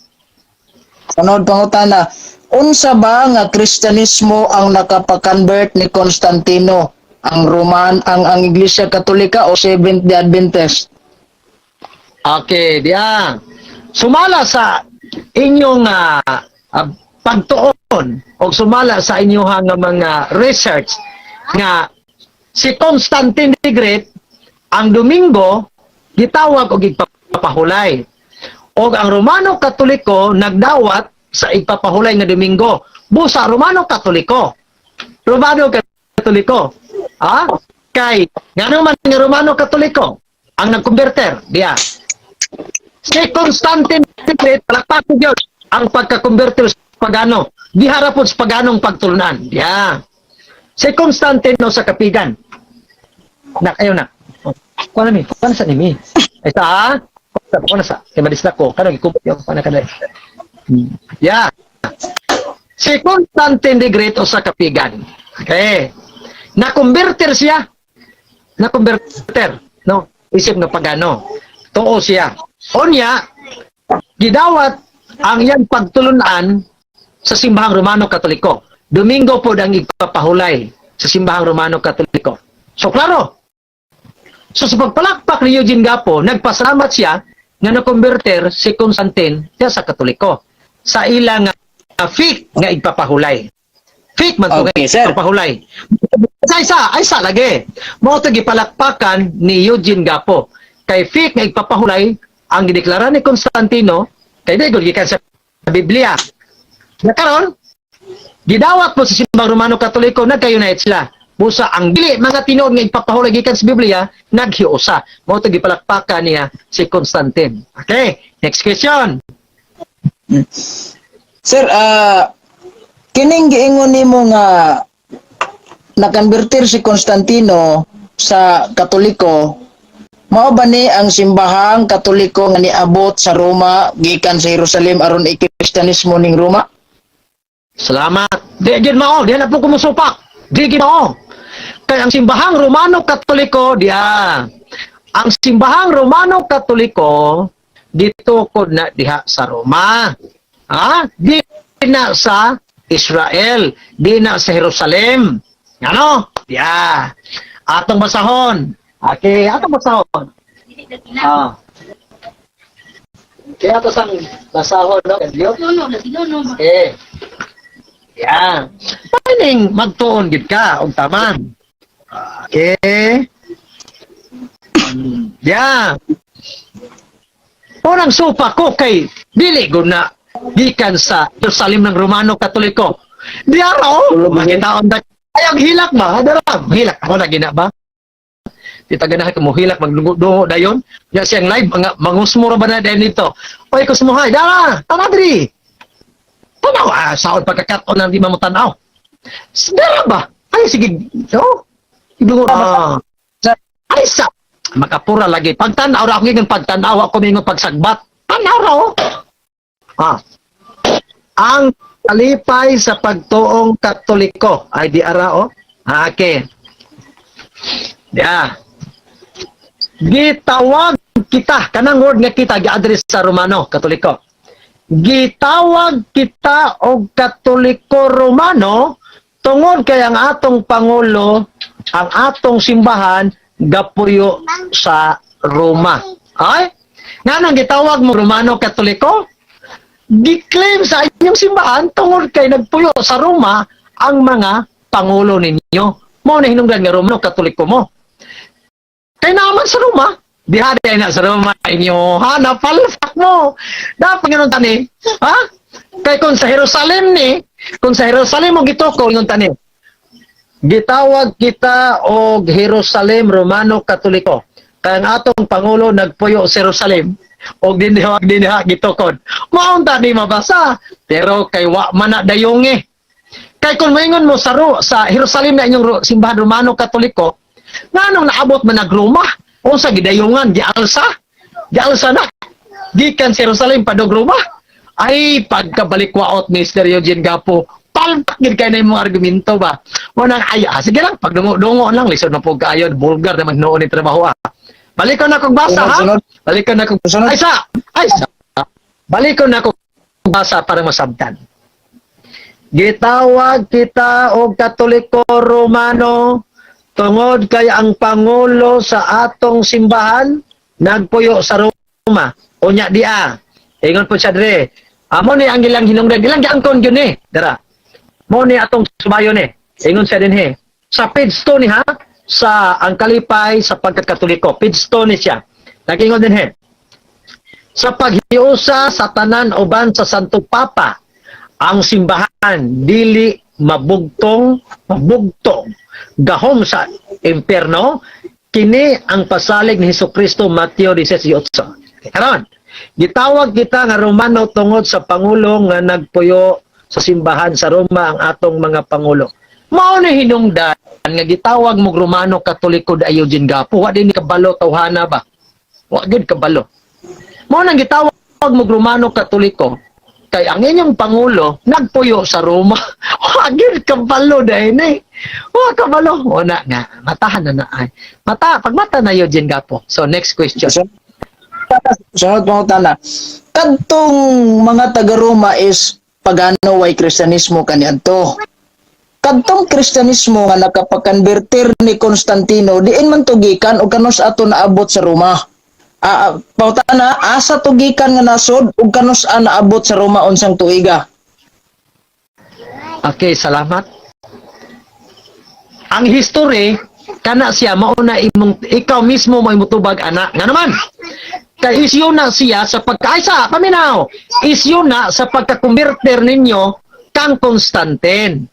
Sunod pangutana, unsa ba nga Kristyanismo ang nakapa-convert ni Constantino? Ang Roman, ang Iglesia Katolika o Seventh Day Adventist? Okay, diya. Sumala sa inyong pagtuon o sumala sa inyong nga mga research nga si Constantine the Great, ang Domingo gitawag og igpapahulay. Og ang Romano Katoliko nagdawat sa igpapahulay nga Domingo. Busa Romano Katoliko. Romano Katoliko. Ah? Kay ngano man nga Romano Katoliko ang nagkonverter diya. Si Constantine the Great, palakpak ko gyud ang pagka-converter sa pagano. Diha pod sa paganong pagtulunan. Diya. Si Constantine no sa kapigan. Nak, ayaw na. Oh. Kuha na mi. Kuha na sa nimi. Ay sa, ha? Kuha na sa. Kay madisla ko. Kano, gikupot yung kuha na kada. Yeah. Si Constantine the Great o sa kapigan. Okay. Na-converter siya. Na-converter. No? Isip nga pagano. Tuo siya. Onya, gidawat ang iyang pagtulunan sa simbahang Romano Katoliko. Domingo po ang igpapahulay sa simbahang Romano Katoliko. So, klaro. So, sa pagpalakpak ni Eugene Gapo, nagpasalamat siya nga na-converter si Constantine siya sa Katoliko sa ilang fake nga igpapahulay. Fake man to Okay, nga sir. igpapahulay. Sa isa, ay sa lagi. Mao to gipalakpakan ni Eugene Gapo. Kay fake nga igpapahulay ang gideklara ni Constantino kay di gud gikan sa Biblia. Na karon, gidawat po sa simbang Romano Katoliko, nagka-unite sila. Busa ang dili mga tinuod nga igpapahulay gikan sa Biblia naghiusa. Mao to gipalakpakan niya si Constantine. Okay, next question. Sir, kining giingon nimo nga nakonvertir si Constantino sa Katoliko, mao ba ni ang simbahang Katoliko nga niabot sa Roma gikan sa Jerusalem aron i-Kristiyanismo ning Roma? Salamat. Di gid mao, di na po kumusupak. Di gid mao. Kay ang simbahang Romano Katoliko diya. Ang simbahang Romano Katoliko ditukod na diha sa Roma. Ha? Di na sa Israel, di na sa Jerusalem. Ano? Diya. Atong basahon. Okay, atong basahon. Ah. Kaya ato sang basahon, no? Okay. Yan. Paning magtuon gid ka og taman. Okay. Yeah. Unang supa ko kay dili gud na gikan sa Jerusalem ng Romano Katoliko. Di araw, makitaon na ay ang hilak ba? Dara, hilak ako na gina ba? Di taganahan ko mo hilak magdungo dayon. Ya siyang live mga mangusmo ra ba na dayon dito. Oy kusmohay, dara, tama diri. Tanaw, saon pagkakat-on ng di mo tanaw. Dara ba? Ay sige, oh. Idungo. Ay sa. Makapura lagi. Pagtanaw ra ako ingon pagtanaw, ako mingon pagsagbat. Tanaw ra oh. Ah. Ang Kalipay sa Pagtuong Katoliko ay di ara oh. Ah, okay. Ya. Gitawag kita, kanang word nga "kita" gi-address sa Romano Katoliko. Gitawag kita og Katoliko Romano tungod kay ang atong pangulo, ang atong simbahan gapuyo sa Roma. Ay, nganong gitawag mo Romano Katoliko? Gi-claim sa inyong simbahan tungod kay nagpuyo sa Roma ang mga pangulo ninyo. Mao na hinungdan nga Romano Katoliko mo. Kay naman sa Roma, diha di na sa Roma inyo, ha, napalpak mo. Dapat ganun tani, ha? Kay kung sa Jerusalem mo gituko, ingon tani. Gitawag kita og Jerusalem Romano Katoliko. Kay ang atong pangulo nagpuyo sa Jerusalem og dinhi dinhi gitukod. Mao unta ni mabasa, pero kay wa man na dayong eh. Kay kung maingon mo sa Jerusalem na inyong simbahan Romano Katoliko, nganong naabot man nag Roma? Unsa gidayungan, gialsa? Gialsa na. Gikan sa Jerusalem padog Roma. Ay, pagkabalikwaot, Mr. Eugene Gapo, palpak gid kay na imong argumento ba? Mo nang ay, ah, sige lang, pag dungo lang, lisod na po kaayo, vulgar naman noon ni trabaho ah. Balikon na kog basa ha. Sunod. Balikon na kog Sunod. Ay sa, ay sa. Balikon na kog basa para masabtan. Gitawag kita og Katoliko Romano tungod kay ang pangulo sa atong simbahan nagpuyo sa Roma. Unya dia. Ingon po siya dire. Amo ni ang ilang hinungdan, ilang giangkon gyud ni. Dara. Mo ni atong subayon ni. Ingon siya dinhi. Sa page 2 ni ha, sa Ang Kalipay sa Pagkakatoliko. Page 2 ni siya. Nag-ingon dinhi. Sa paghiusa sa tanan uban sa Santo Papa, ang simbahan dili mabugtong mabugtong gahom sa impyerno, kini ang pasalig ni Hesukristo, Mateo 18. Karon, gitawag kita nga Romano tungod sa pangulo nga nagpuyo sa simbahan sa Roma ang atong mga pangulo. Mao ni hinungdan nga gitawag mo Romano Katoliko da Eugene Gapo. Wa din ni kabalo tawhana ba, wa gid kabalo. Mao nang gitawag mo Romano Katoliko kay ang inyong pangulo nagpuyo sa Roma. Wa gyud kabalo dahil ni. Wa kabalo. Una nga matahan na na ay. Mata pagmata na Eugene Gapo. So next question. Sunod pangutana. Kadtong mga taga Roma is pagano, way Kristiyanismo kaniadto. Kadtong Kristiyanismo nga nakapagkonvertir ni Constantino, diin man to gikan o kanus ato naabot sa Roma? Ah, ah, pangutana, asa to gikan nga nasod ug kanus a naabot sa Roma, unsang tuiga? Okay, salamat. Ang history kana siya mauna imong ikaw mismo mo mutubag ana nga naman. Kay issue na siya sa pagka ay sa paminaw. Issue na sa pagka-converter ninyo kang Constantine.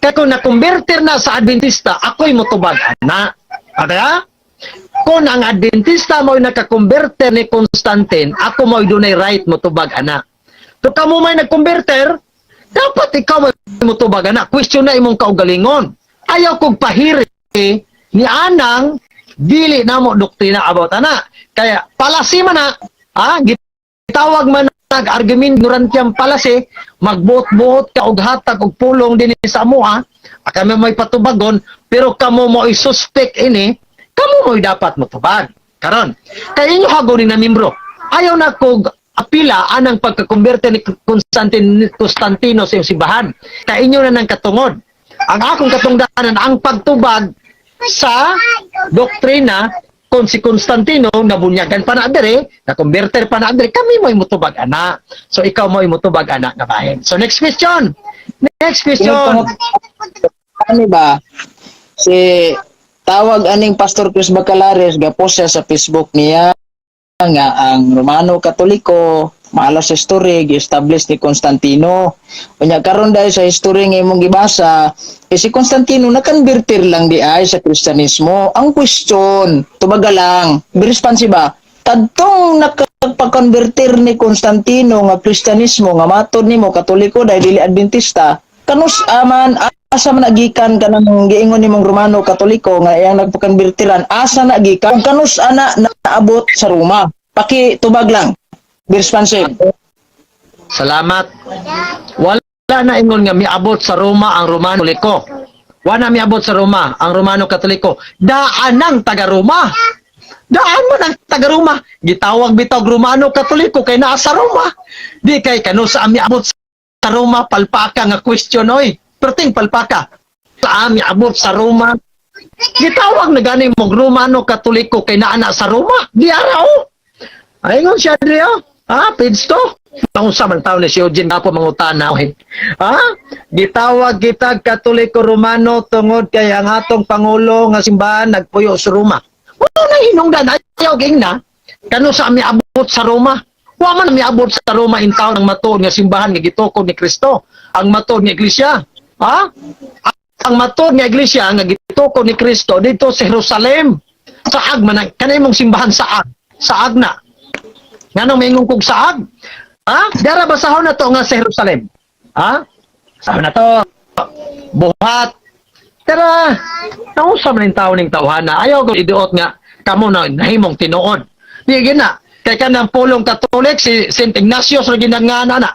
Kay kung na-converter na sa Adventista, ako'y mutubag ana. Ada? Kung ang Adventista mo'y nakakonverter ni Constantine, ako mo'y dunay right mutubag ana. So kamo may nagkonverter, dapat ikaw may mutubag ana. Question na imong kaugalingon. Ayaw kog pahiri ni anang dili namo doktrina about ana. Kaya palasi man na, ha, gitawag man nag argument ignorantyang palasi, magbuot-buot ka og hatag og pulong dinhi sa amoa, kami may patubagon, pero kamo mo suspect ini, kamo mo'y dapat motubag. Karon, kay inyo hago ni na membro. Ayaw na kog apila anang pagkakonberte ni Constantino sa iyong simbahan. Kay inyo na ng katungod. Ang akong katungdanan ang pagtubag sa doktrina kung si Constantino nabunyagan pa na dire, na converter pa na dire, kami mo'y mutubag ana. So ikaw mo'y mutubag ana nga bahin. So next question. Next question. Ano ba? Si tawag aning Pastor Chris Bacalares, gapost siya sa Facebook niya nga ang Romano Katoliko maalas sa history, gi-establish ni Constantino. Unya karon, dahil sa history nga imong gibasa, eh, si Constantino nakonvertir lang di ay sa Kristiyanismo. Ang question, tubaga lang, be responsive ba? Kadtong nakapag-convertir ni Constantino nga Kristiyanismo nga matod nimo Katoliko dahil dili Adventista, kanus aman Asa man na gikan kanang giingon nimong Romano Katoliko nga iyang nagpakonbertiran, asa na gikan, kanus ana naabot sa Roma? Paki tubag lang. Be responsive. Salamat. Wala na ingon nga miabot sa Roma ang Romano Katoliko. Wala miabot sa Roma ang Romano Katoliko. Daan ang taga Roma. Daan man ang taga Roma. Gitawag bitaw Romano Katoliko kay naa sa Roma. Di kay kanu sa miabot sa Roma, palpaka nga question oy. Perting palpaka. Sa miabot sa Roma. Gitawag na gani mong Romano Katoliko kay naa na sa Roma. Di ara oh. Ayun siya diri oh. Ha, page 2. Unsa man taon ni si Eugene Gapo mangutana oy. Ha? Gitawag kita Katoliko Romano tungod kay ang atong pangulo nga simbahan nagpuyo sa Roma. Wala na hinungdan, ayaw ging na. Kano sa miabot sa Roma? Wa man miabot sa Roma in town ang matuod nga simbahan nga gitukod ni Kristo. Ang matuod nga iglesia. Ha? Ang matuod nga iglesia nga gitukod ni Kristo dito sa Jerusalem. Saag man ang kanay mong simbahan saag. Saag na. Nganong maingon kog saag? Ha? Dara basahon na to nga sa Jerusalem. Ha? Sahon na to. Buhat. Pero naunsa man yung tao ning tawhana. Ayaw ko iduot nga kamo na nahimong tinuod. Di gina. Kay kanang pulong Katolik si Saint Ignatius ra ginangana na.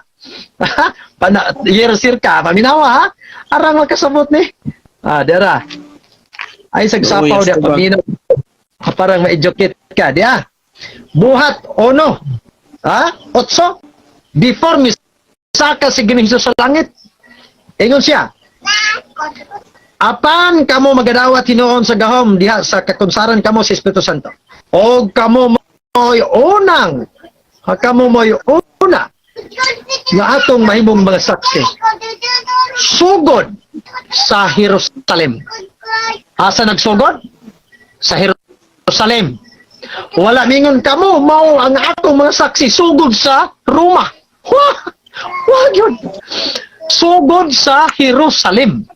Pana year circa paminawa ha. Arang makasabot ni. Ah, dara. Ay sagsapaw Oh, yes, dia diba? paminaw. Parang ma-educate ka, diya. Buhat ono. Ha? Otso. Before misaka si Ginoong Hesus sa langit. Ingon siya, "Apan kamo magadawat hinuon sa gahom diha sa kakunsaran kamo sa Espiritu Santo. Og kamo mo'y unang, ha, kamo mo'y una nga atong mahimong mga saksi sugod sa Jerusalem." Asa nagsugod? Sa Jerusalem. Wala mingon kamo mao ang atong mga saksi sugod sa Roma. Wah! Wah yun. Sugod sa Jerusalem.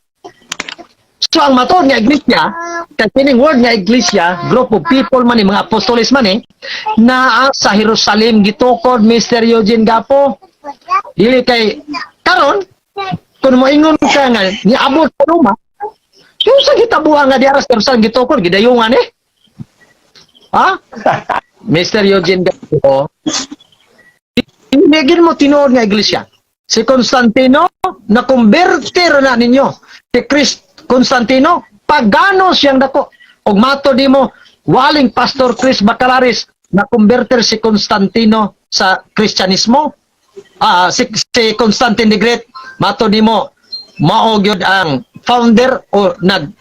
So ang matuod nga iglesia, kay kining word nga iglesia, group of people man ni, mga apostoles man eh, naa sa Jerusalem gitukod, Mr. Eugene Gapo. Dili kay karon kung moingon ka nga niabot sa Roma, yung sa gitabuhan nga diara sa Jerusalem gitukod, gidayungan eh. Ha? Mr. Eugene Gapo, hindi mo tinuod nga iglesia. Si Constantino, na-converter na ninyo. Si Chris Constantino, pagano siyang dako. Og mato nimo, waling Pastor Chris Bacalaris, na-converter si Constantino sa Kristyanismo. Ah, si Constantine the Great, mato nimo, mao gyud ang founder o nag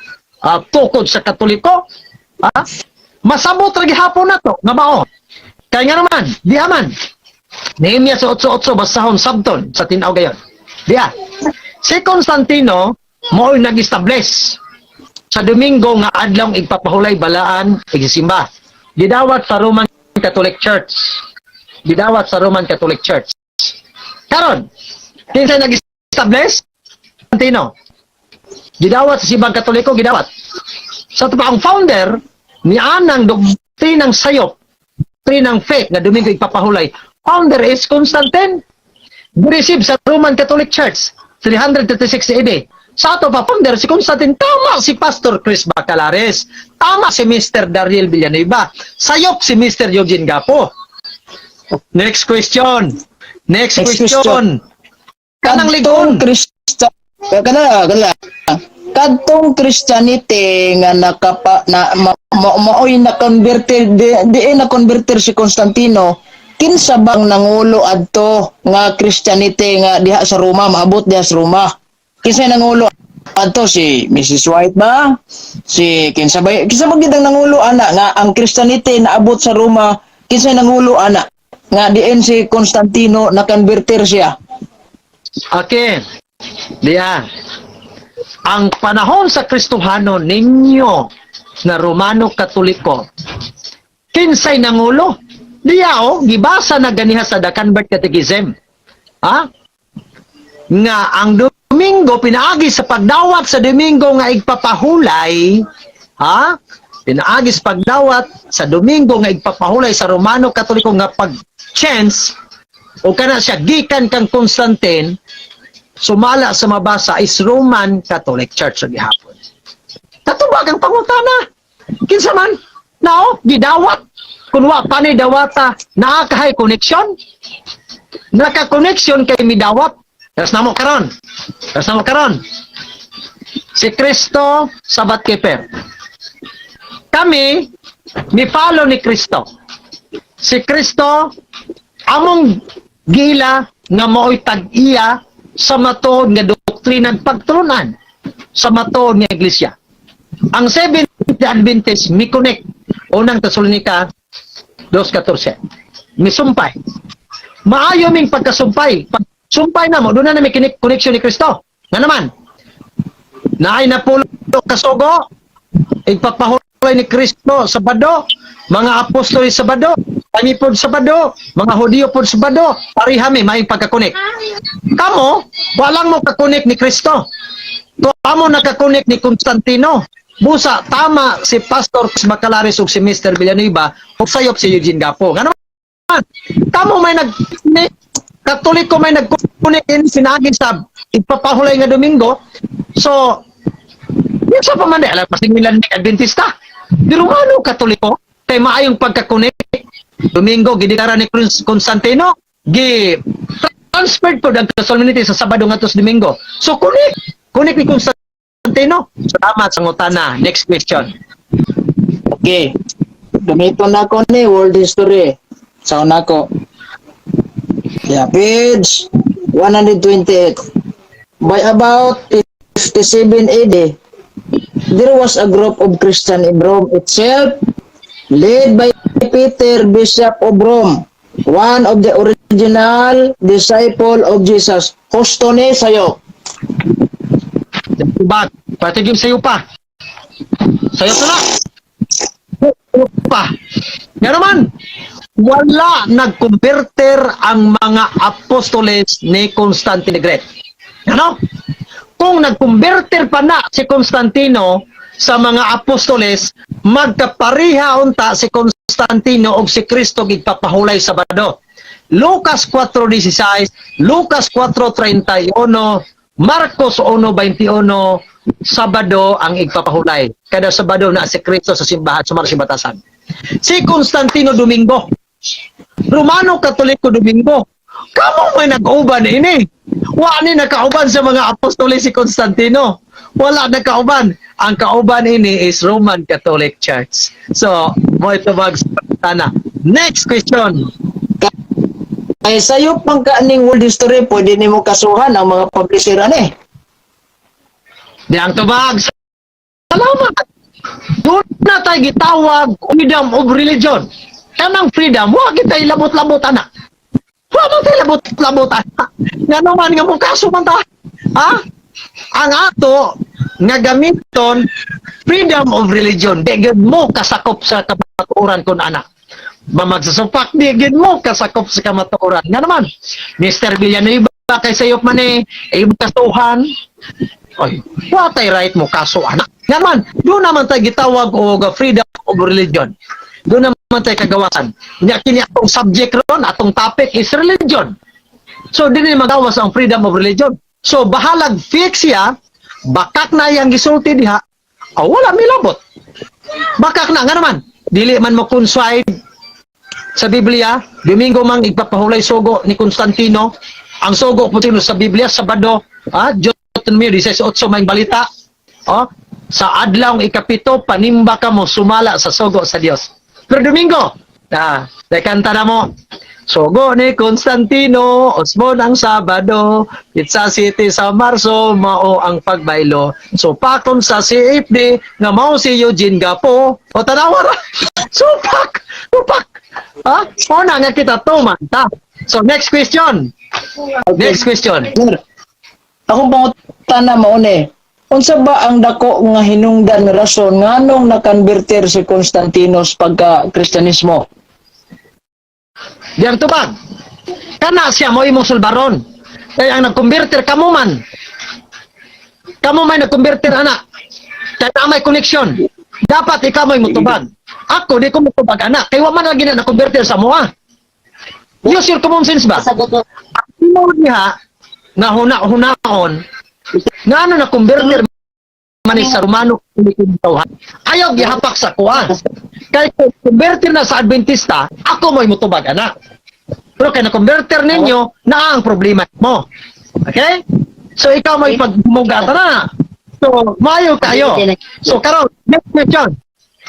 tukod sa Katoliko. Ah, masabot ra gihapon na to nga mao. Kay nga naman, diha man. Nehemias sa 8.8, basahon sabton sa tinaw gayon. Diha. Si Constantino mo'y nag-establish sa Domingo nga adlawng igpapahulay balaan igsisimba. Gidawat sa Roman Catholic Church. Gidawat sa Roman Catholic Church. Karon, kinsa nag-establish? Constantino. Gidawat sa Simbang Katoliko, gidawat. Sa ato pa ang founder ni anang doktrinang sayop, doktrinang fake nga Domingo igpapahulay. Founder is Constantine. Receive sa Roman Catholic Church, 336 AD. Sa ato pa founder si Constantine, tama si Pastor Chris Bacalares. Tama si Mr. Dariel Villanueva. Sayop si Mr. Eugene Gapo. Next question. Next, Next question. question. Kanang ligon. Christian kana kana kadtong Christianity nga nakapa na maoy na converter di na converter si Constantino, kinsa bang nangulo adto nga Christianity nga diha sa Roma, maabot diha sa Roma? Kinsa nangulo adto? Si Mrs. White ba? Si kinsa ba? Kinsa ba gid ang nangulo ana nga ang Christianity naabot sa Roma? Kinsa nangulo ana nga diin si Constantino na converter siya? Okay. Diya. Ang panahon sa Kristohano ninyo na Romano Katoliko, kinsay nangulo? Diya oh, gibasa na ganiha sa The Convert Catechism. Ha? Nga ang Domingo pinaagi sa pagdawat sa Domingo nga igpapahulay, ha? Pinaagi sa pagdawat sa Domingo nga igpapahulay sa Romano Katoliko nga pag chance o kana siya gikan kang Constantine. Sumala sa mabasa is Roman Catholic Church sa gihapon. Katubag ang pangutana. Kinsa man? Nao, gidawat. Kung wa pa ni dawata, naa kahay connection? Naka-connection kay midawat. Tapos namo karon. Tapos namo karon. Si Kristo, Sabbath keeper. Kami, mi follow ni Kristo. Si Kristo, among gila nga mao'y tag-iya sa matuod nga doktrina ug pagtulunan sa matuod nga iglesia. Ang Seventh Adventist mi connect Unang Tesalonica 2:14. Misumpay. Maayo ming pagkasumpay. Pag sumpay na mo, doon na may connection ni Kristo. Nga naman, naay napulo kasugo, igpapahulay ni Kristo Sabado, mga apostol Sabado, kami pod Sabado, mga Hudiyo pod Sabado, pareha mi may pagka-connect. Kamo, walang mo ka-connect ni Kristo. To amo naka-connect ni Constantino. Busa, tama si Pastor Bacalares ug si Mr. Villanueva ug sayop si Eugene Gapo. Nga naman, kamo may nag Katoliko may nag-connect in sinagi sa ipapahulay nga Domingo. So, yun sa pa man alam pasingilan ni Adventista. Di Romano Katoliko kay maayong pagka-connect. Domingo gideklara ni Constantino, gi transferred po ang solemnity sa Sabado ngadto sa Domingo. So connect, connect ni Constantino. Salamat sa ngutana. Next question. Okay. Gamiton na ko ni world history. Sa una ko. Yeah, page 128. By about 57 AD, there was a group of Christian in Rome itself, led by Peter, Bishop of Rome, one of the original disciple of Jesus. Husto ni sayo. Bag, pati yung sayo pa. Sayo to na. Sayo pa. Nga naman, wala nagkonverter ang mga apostoles ni Constantine the Great. Ano? Kung nagkonverter pa na si Constantino sa mga apostoles, magkapariha unta si Constantino og si Kristo gigpapahulay Sabado. Lucas 4:16, Lucas 4:31, Marcos 1:21, Sabado ang igpapahulay. Kada Sabado na si Kristo sa simbahan, sumara si batasan. Si Constantino, Domingo. Romano Katoliko, Domingo. Kamo may nag-uban ini. Wa ni nakauban sa mga apostoles si Constantino. Wala nakauban. Ang kauban ini is Roman Catholic Church. So, mo ito bag sana. Next question. Ay sayo pang kaaning world history, pwede nimo kasuhan ang mga publisher ani. Di ang tubag. Salamat. Doon na tayo gitawag freedom of religion. Kanang freedom, wa kita ilabot-labot ana. Wa man tayo labot-labot ana. Nga naman nga mo kaso man ta. Ha? Ang ato nga gamiton freedom of religion. Di gyud mo kasakop sa kamatuoran kun ana. Mamagsusupak, di gyud mo kasakop sa kamatuoran. Nga naman, Mr. Villanueva kay sayop man eh, imong kasuhan. Oy, wa tay right mo kaso anak. Nga man, doon naman tayo gitawag og freedom of religion. Doon naman tayo kagawasan. Nya kini atong subject ron, atong topic is religion. So dili magawas ang freedom of religion. So bahalag fix siya, bakak na iyang gisulti diha, ah, wala milabot. Bakak na nga naman, dili man mo coincide sa Biblia, Domingo mang igpapahulay sugo ni Constantino. Ang sugo po sa Biblia, Sabado, ah, Deuteronomy 18 may balita. Oh, sa adlaw 7 panimba ka mo sumala sa sugo sa Dios. Pero Domingo, ah, kanta na mo. Sugo ni Constantino, usbon ang Sabado, Pizza City sa Marso, mao ang pagbaylo. So pakon sa CFD, nga mao si Eugene Gapo. O tanawa ra. Supak! Supak! Ha? O na nga kita to man ta. So next question. Next question. Sir, akong pangutana mao ni. Unsa ba ang dako nga hinungdan nga rason nganong nakonverter si Constantinos pagka Kristiyanismo? Diyang tubag. Kana siya mo imong sulbaron. Kaya ang nagkonverter kamo man. Kamo may nagkonverter ana. Kaya na may connection. Dapat ikaw may mutubag. Ako di ko mutubag ana. Kay wa man lagi na nakonverter sa moa. Use your common sense ba? Sagot ko. Ang mo diha Nga huna-hunaon nga ano na converter man ni sa Romano Katoliko. Ayaw gihapak sa kuan. Kay kung converter na sa Adventista, ako mo'y mutubag ana. Pero kay na-converter ninyo, naa ang problema mo. Okay? So ikaw mo'y pagmugata na. So, maayo kayo. So karon, next question.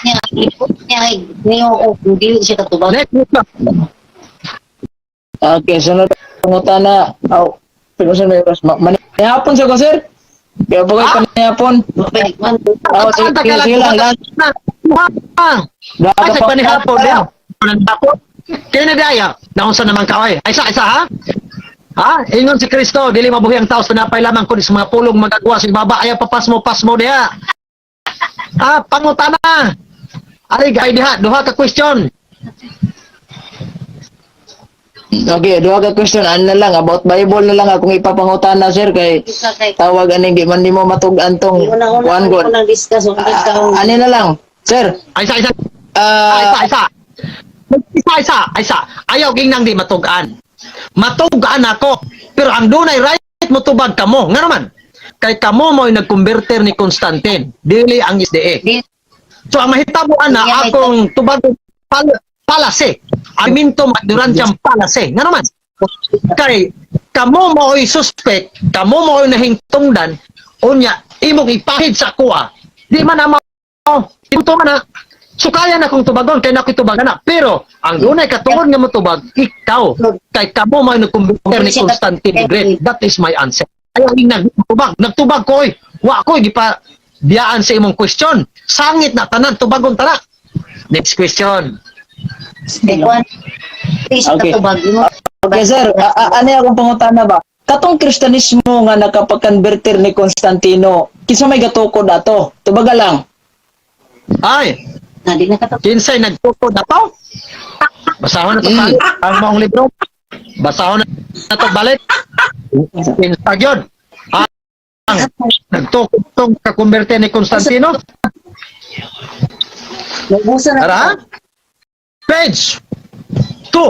Niya, niya, niya, dili siya katubag. Next question. Okay, sunod pangutana. Aw, pero sa may oras. Manihapon sa ko, sir. Kaya pa Ah? panihapon. Man, Oh, sige, sige lang, lang. Ay, sa panihapon din. Panihapon. Kaya na daya, naunsa naman ka, oy. Ay, isa, isa, ha? Ha? Ingon si Kristo, dili mabuhi ang tao sa tinapay lamang kundi sa mga pulong magagawa sa ibaba. Ayaw papasmo, pasmo diha. Ha? Pangutana. Ay, gay diha, duha ka question. Okay, duha ka question. Ano na lang, about Bible na lang akong ipapangutana, sir, kay tawag aning di man nimo matug-an tong Una-una kuan ko god. nang discuss kung Ah, ano na lang, sir. Ay, isa, isa. Ah, Ay, isa, isa. Isa, isa, isa. Ayaw ginang di matugaan. Matugaan ako. Pero ang dunay right mo tubag kamo. Nga naman, kay kamo mo'y nagkonverter ni Constantine. Dili ang SDA. So ang mahitabo ana akong tubag palase. Argumento magdurantyang palase. Nga naman, kay kamo mo'y suspect, kamo mo'y nahingtungdan, unya imong ipahid sa kuha. Di man ama ito man na. So kaya na kong tubagon, kay na ako'y tubagan na. Pero ang dunay katungod nga motubag, ikaw, kay kamo mo'y nagkumbinter ni Constantine the Great. That is my answer. Ayaw ning nagtubag, nagtubag ko oy. Wa ko'y gipa biyaan sa imong question. Sangit na tanan, tubagon tara. Next question. Dili siya Okay. katubag. Okay, sir. Ano yung akong pangutana ba? Katong Kristanismo nga nakapag-converter ni Constantino, kinsa may gatukod ato? Tubaga lang. Ay, Na di na katubag. kinsay nagtukod na to? Basahon na to balik. Ang maong libro. Basahon na to balik. Kinsa gyud? Ang nagtukod tong kakumberte ni Constantino. Naubusan na. Tara. Page 2.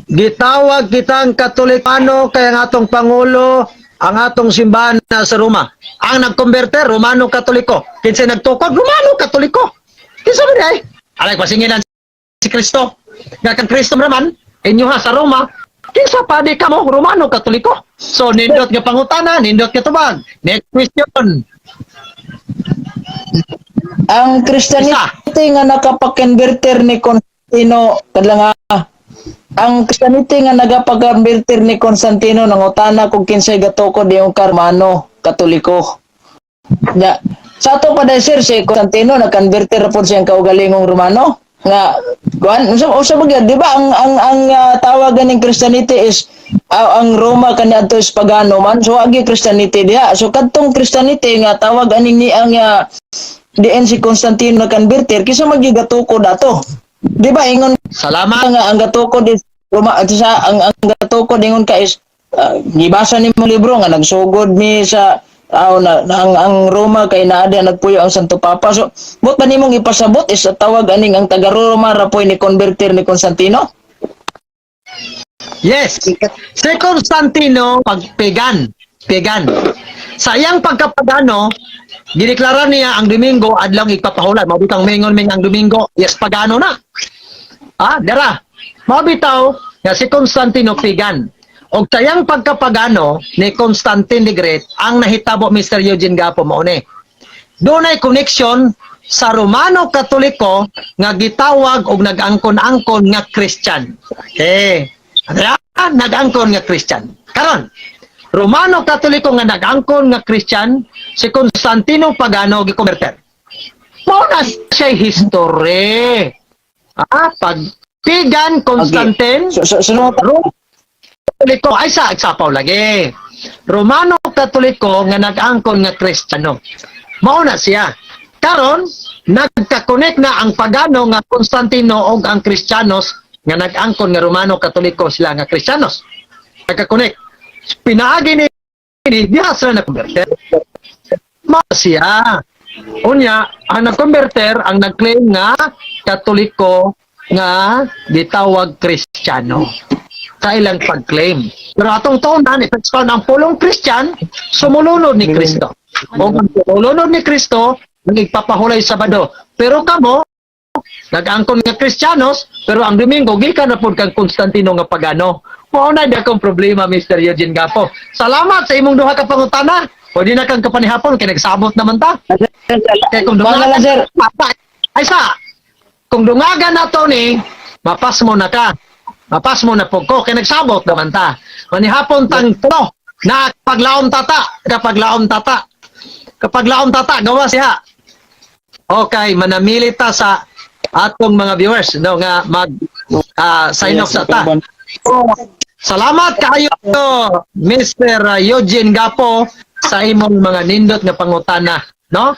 Gitawag kitang Katolikano kay ang atong pangulo, ang atong simbahan na sa Roma. Ang nagkonverter, Romano Katoliko. Kinsay nagtukod, Romano Katoliko. Kinsa man ay? Alay pasinginan si Kristo. Nga kang Kristo naman, inyo ha sa Roma, kinsa pa di kamo Romano Katoliko. So nindot nga pangutana, nindot nga tubag. Next question. Ang Christianity nga nakapag-converter ni Constantino, kadla nga, ang Christianity nga nagapag-converter ni Constantino, nangutana kung kinsay gatukod yung Karmano, Katoliko. Ya, sa ato pa dahil, sir, si Constantino nag-converter po siyang kaugalingong Romano nga kuan unsa unsa ba gyud, di ba ang tawag ganing Christianity is ang Roma kaniadto is pagano man, so agi Christianity diha. So kadtong Christianity nga tawag aning ni ang diin si Constantino nag-converter, kinsa man gyud gatukod ato, di ba? Ingon Salamat. nga ang gatukod is Roma at sa ang gatukod ingon ka is gibasa nimo libro nga nagsugod mi sa aw na, ang Roma kay naa diha nagpuyo ang Santo Papa. So but ba nimong ipasabot is tawag aning ang taga Roma ra poy ni converter ni Constantino? Yes. Si Constantino, pagpegan, pagan. Sa iyang pagkapagano, gideklara niya ang Domingo adlong igpapahulan. Mao bitang mingon ming ang Domingo, yes, pagano na. Ah, dara. Mao bitaw nga si Constantino pagan. Og sa iyang pagkapagano ni Constantine the Great, ang nahitabo, Mr. Eugene Gapo, mao ni. Dunay connection sa Romano Katoliko nga gitawag og nag-angkon-angkon nga Christian. Okay. Ano nag-angkon nga Christian. Karon, Romano Katoliko nga nag-angkon nga Christian, si Constantino Pagano gikonverter. Mao na siya history. Ah, pag pagan Constantine, So so, so Romano Katoliko ay sa sapaw lagi. Romano Katoliko nga nag-angkon nga Kristiyano. Mao na siya. Karon nagka-connect na ang pagano nga Constantino og ang Kristiyanos nga nag-angkon nga Romano Katoliko sila nga Kristiyanos. Nagka-connect. Pinaagi ni diha sila na-converter. Mao siya. Unya, ang nag-converter, ang nag-claim nga Katoliko nga gitawag Kristiyano. Sa ilang pag-claim. Pero atong tuonan, i-expound ang pulong Christian, sumulunod ni Kristo. O ang sumulunod ni Kristo, ang igpapahulay Sabado. Pero kamo, nag-angkon nga Kristiyanos, pero ang Domingo, gikan na pud kang Constantino nga pagano. Mao na akong problema, Mr. Eugene Gapo. Salamat sa imong duha ka pangutana. Pwede na kang kapanihapon, kay nagsabot naman ta. Kay kung Wala lang, sir. Ay sa, kung dungagan na to ni, mapas mo na ka. Mapas mo na po ko, kay nagsabot naman ta. Manihapon tang to, na paglaom tata, kapag laom tata. Kapag laom tata, gawa siya. Okay, manamili ta sa atong mga viewers, no, nga mag sign off sa ta. Salamat kaayo, Mr. Eugene Gapo, sa imong mga nindot nga pangutana, no?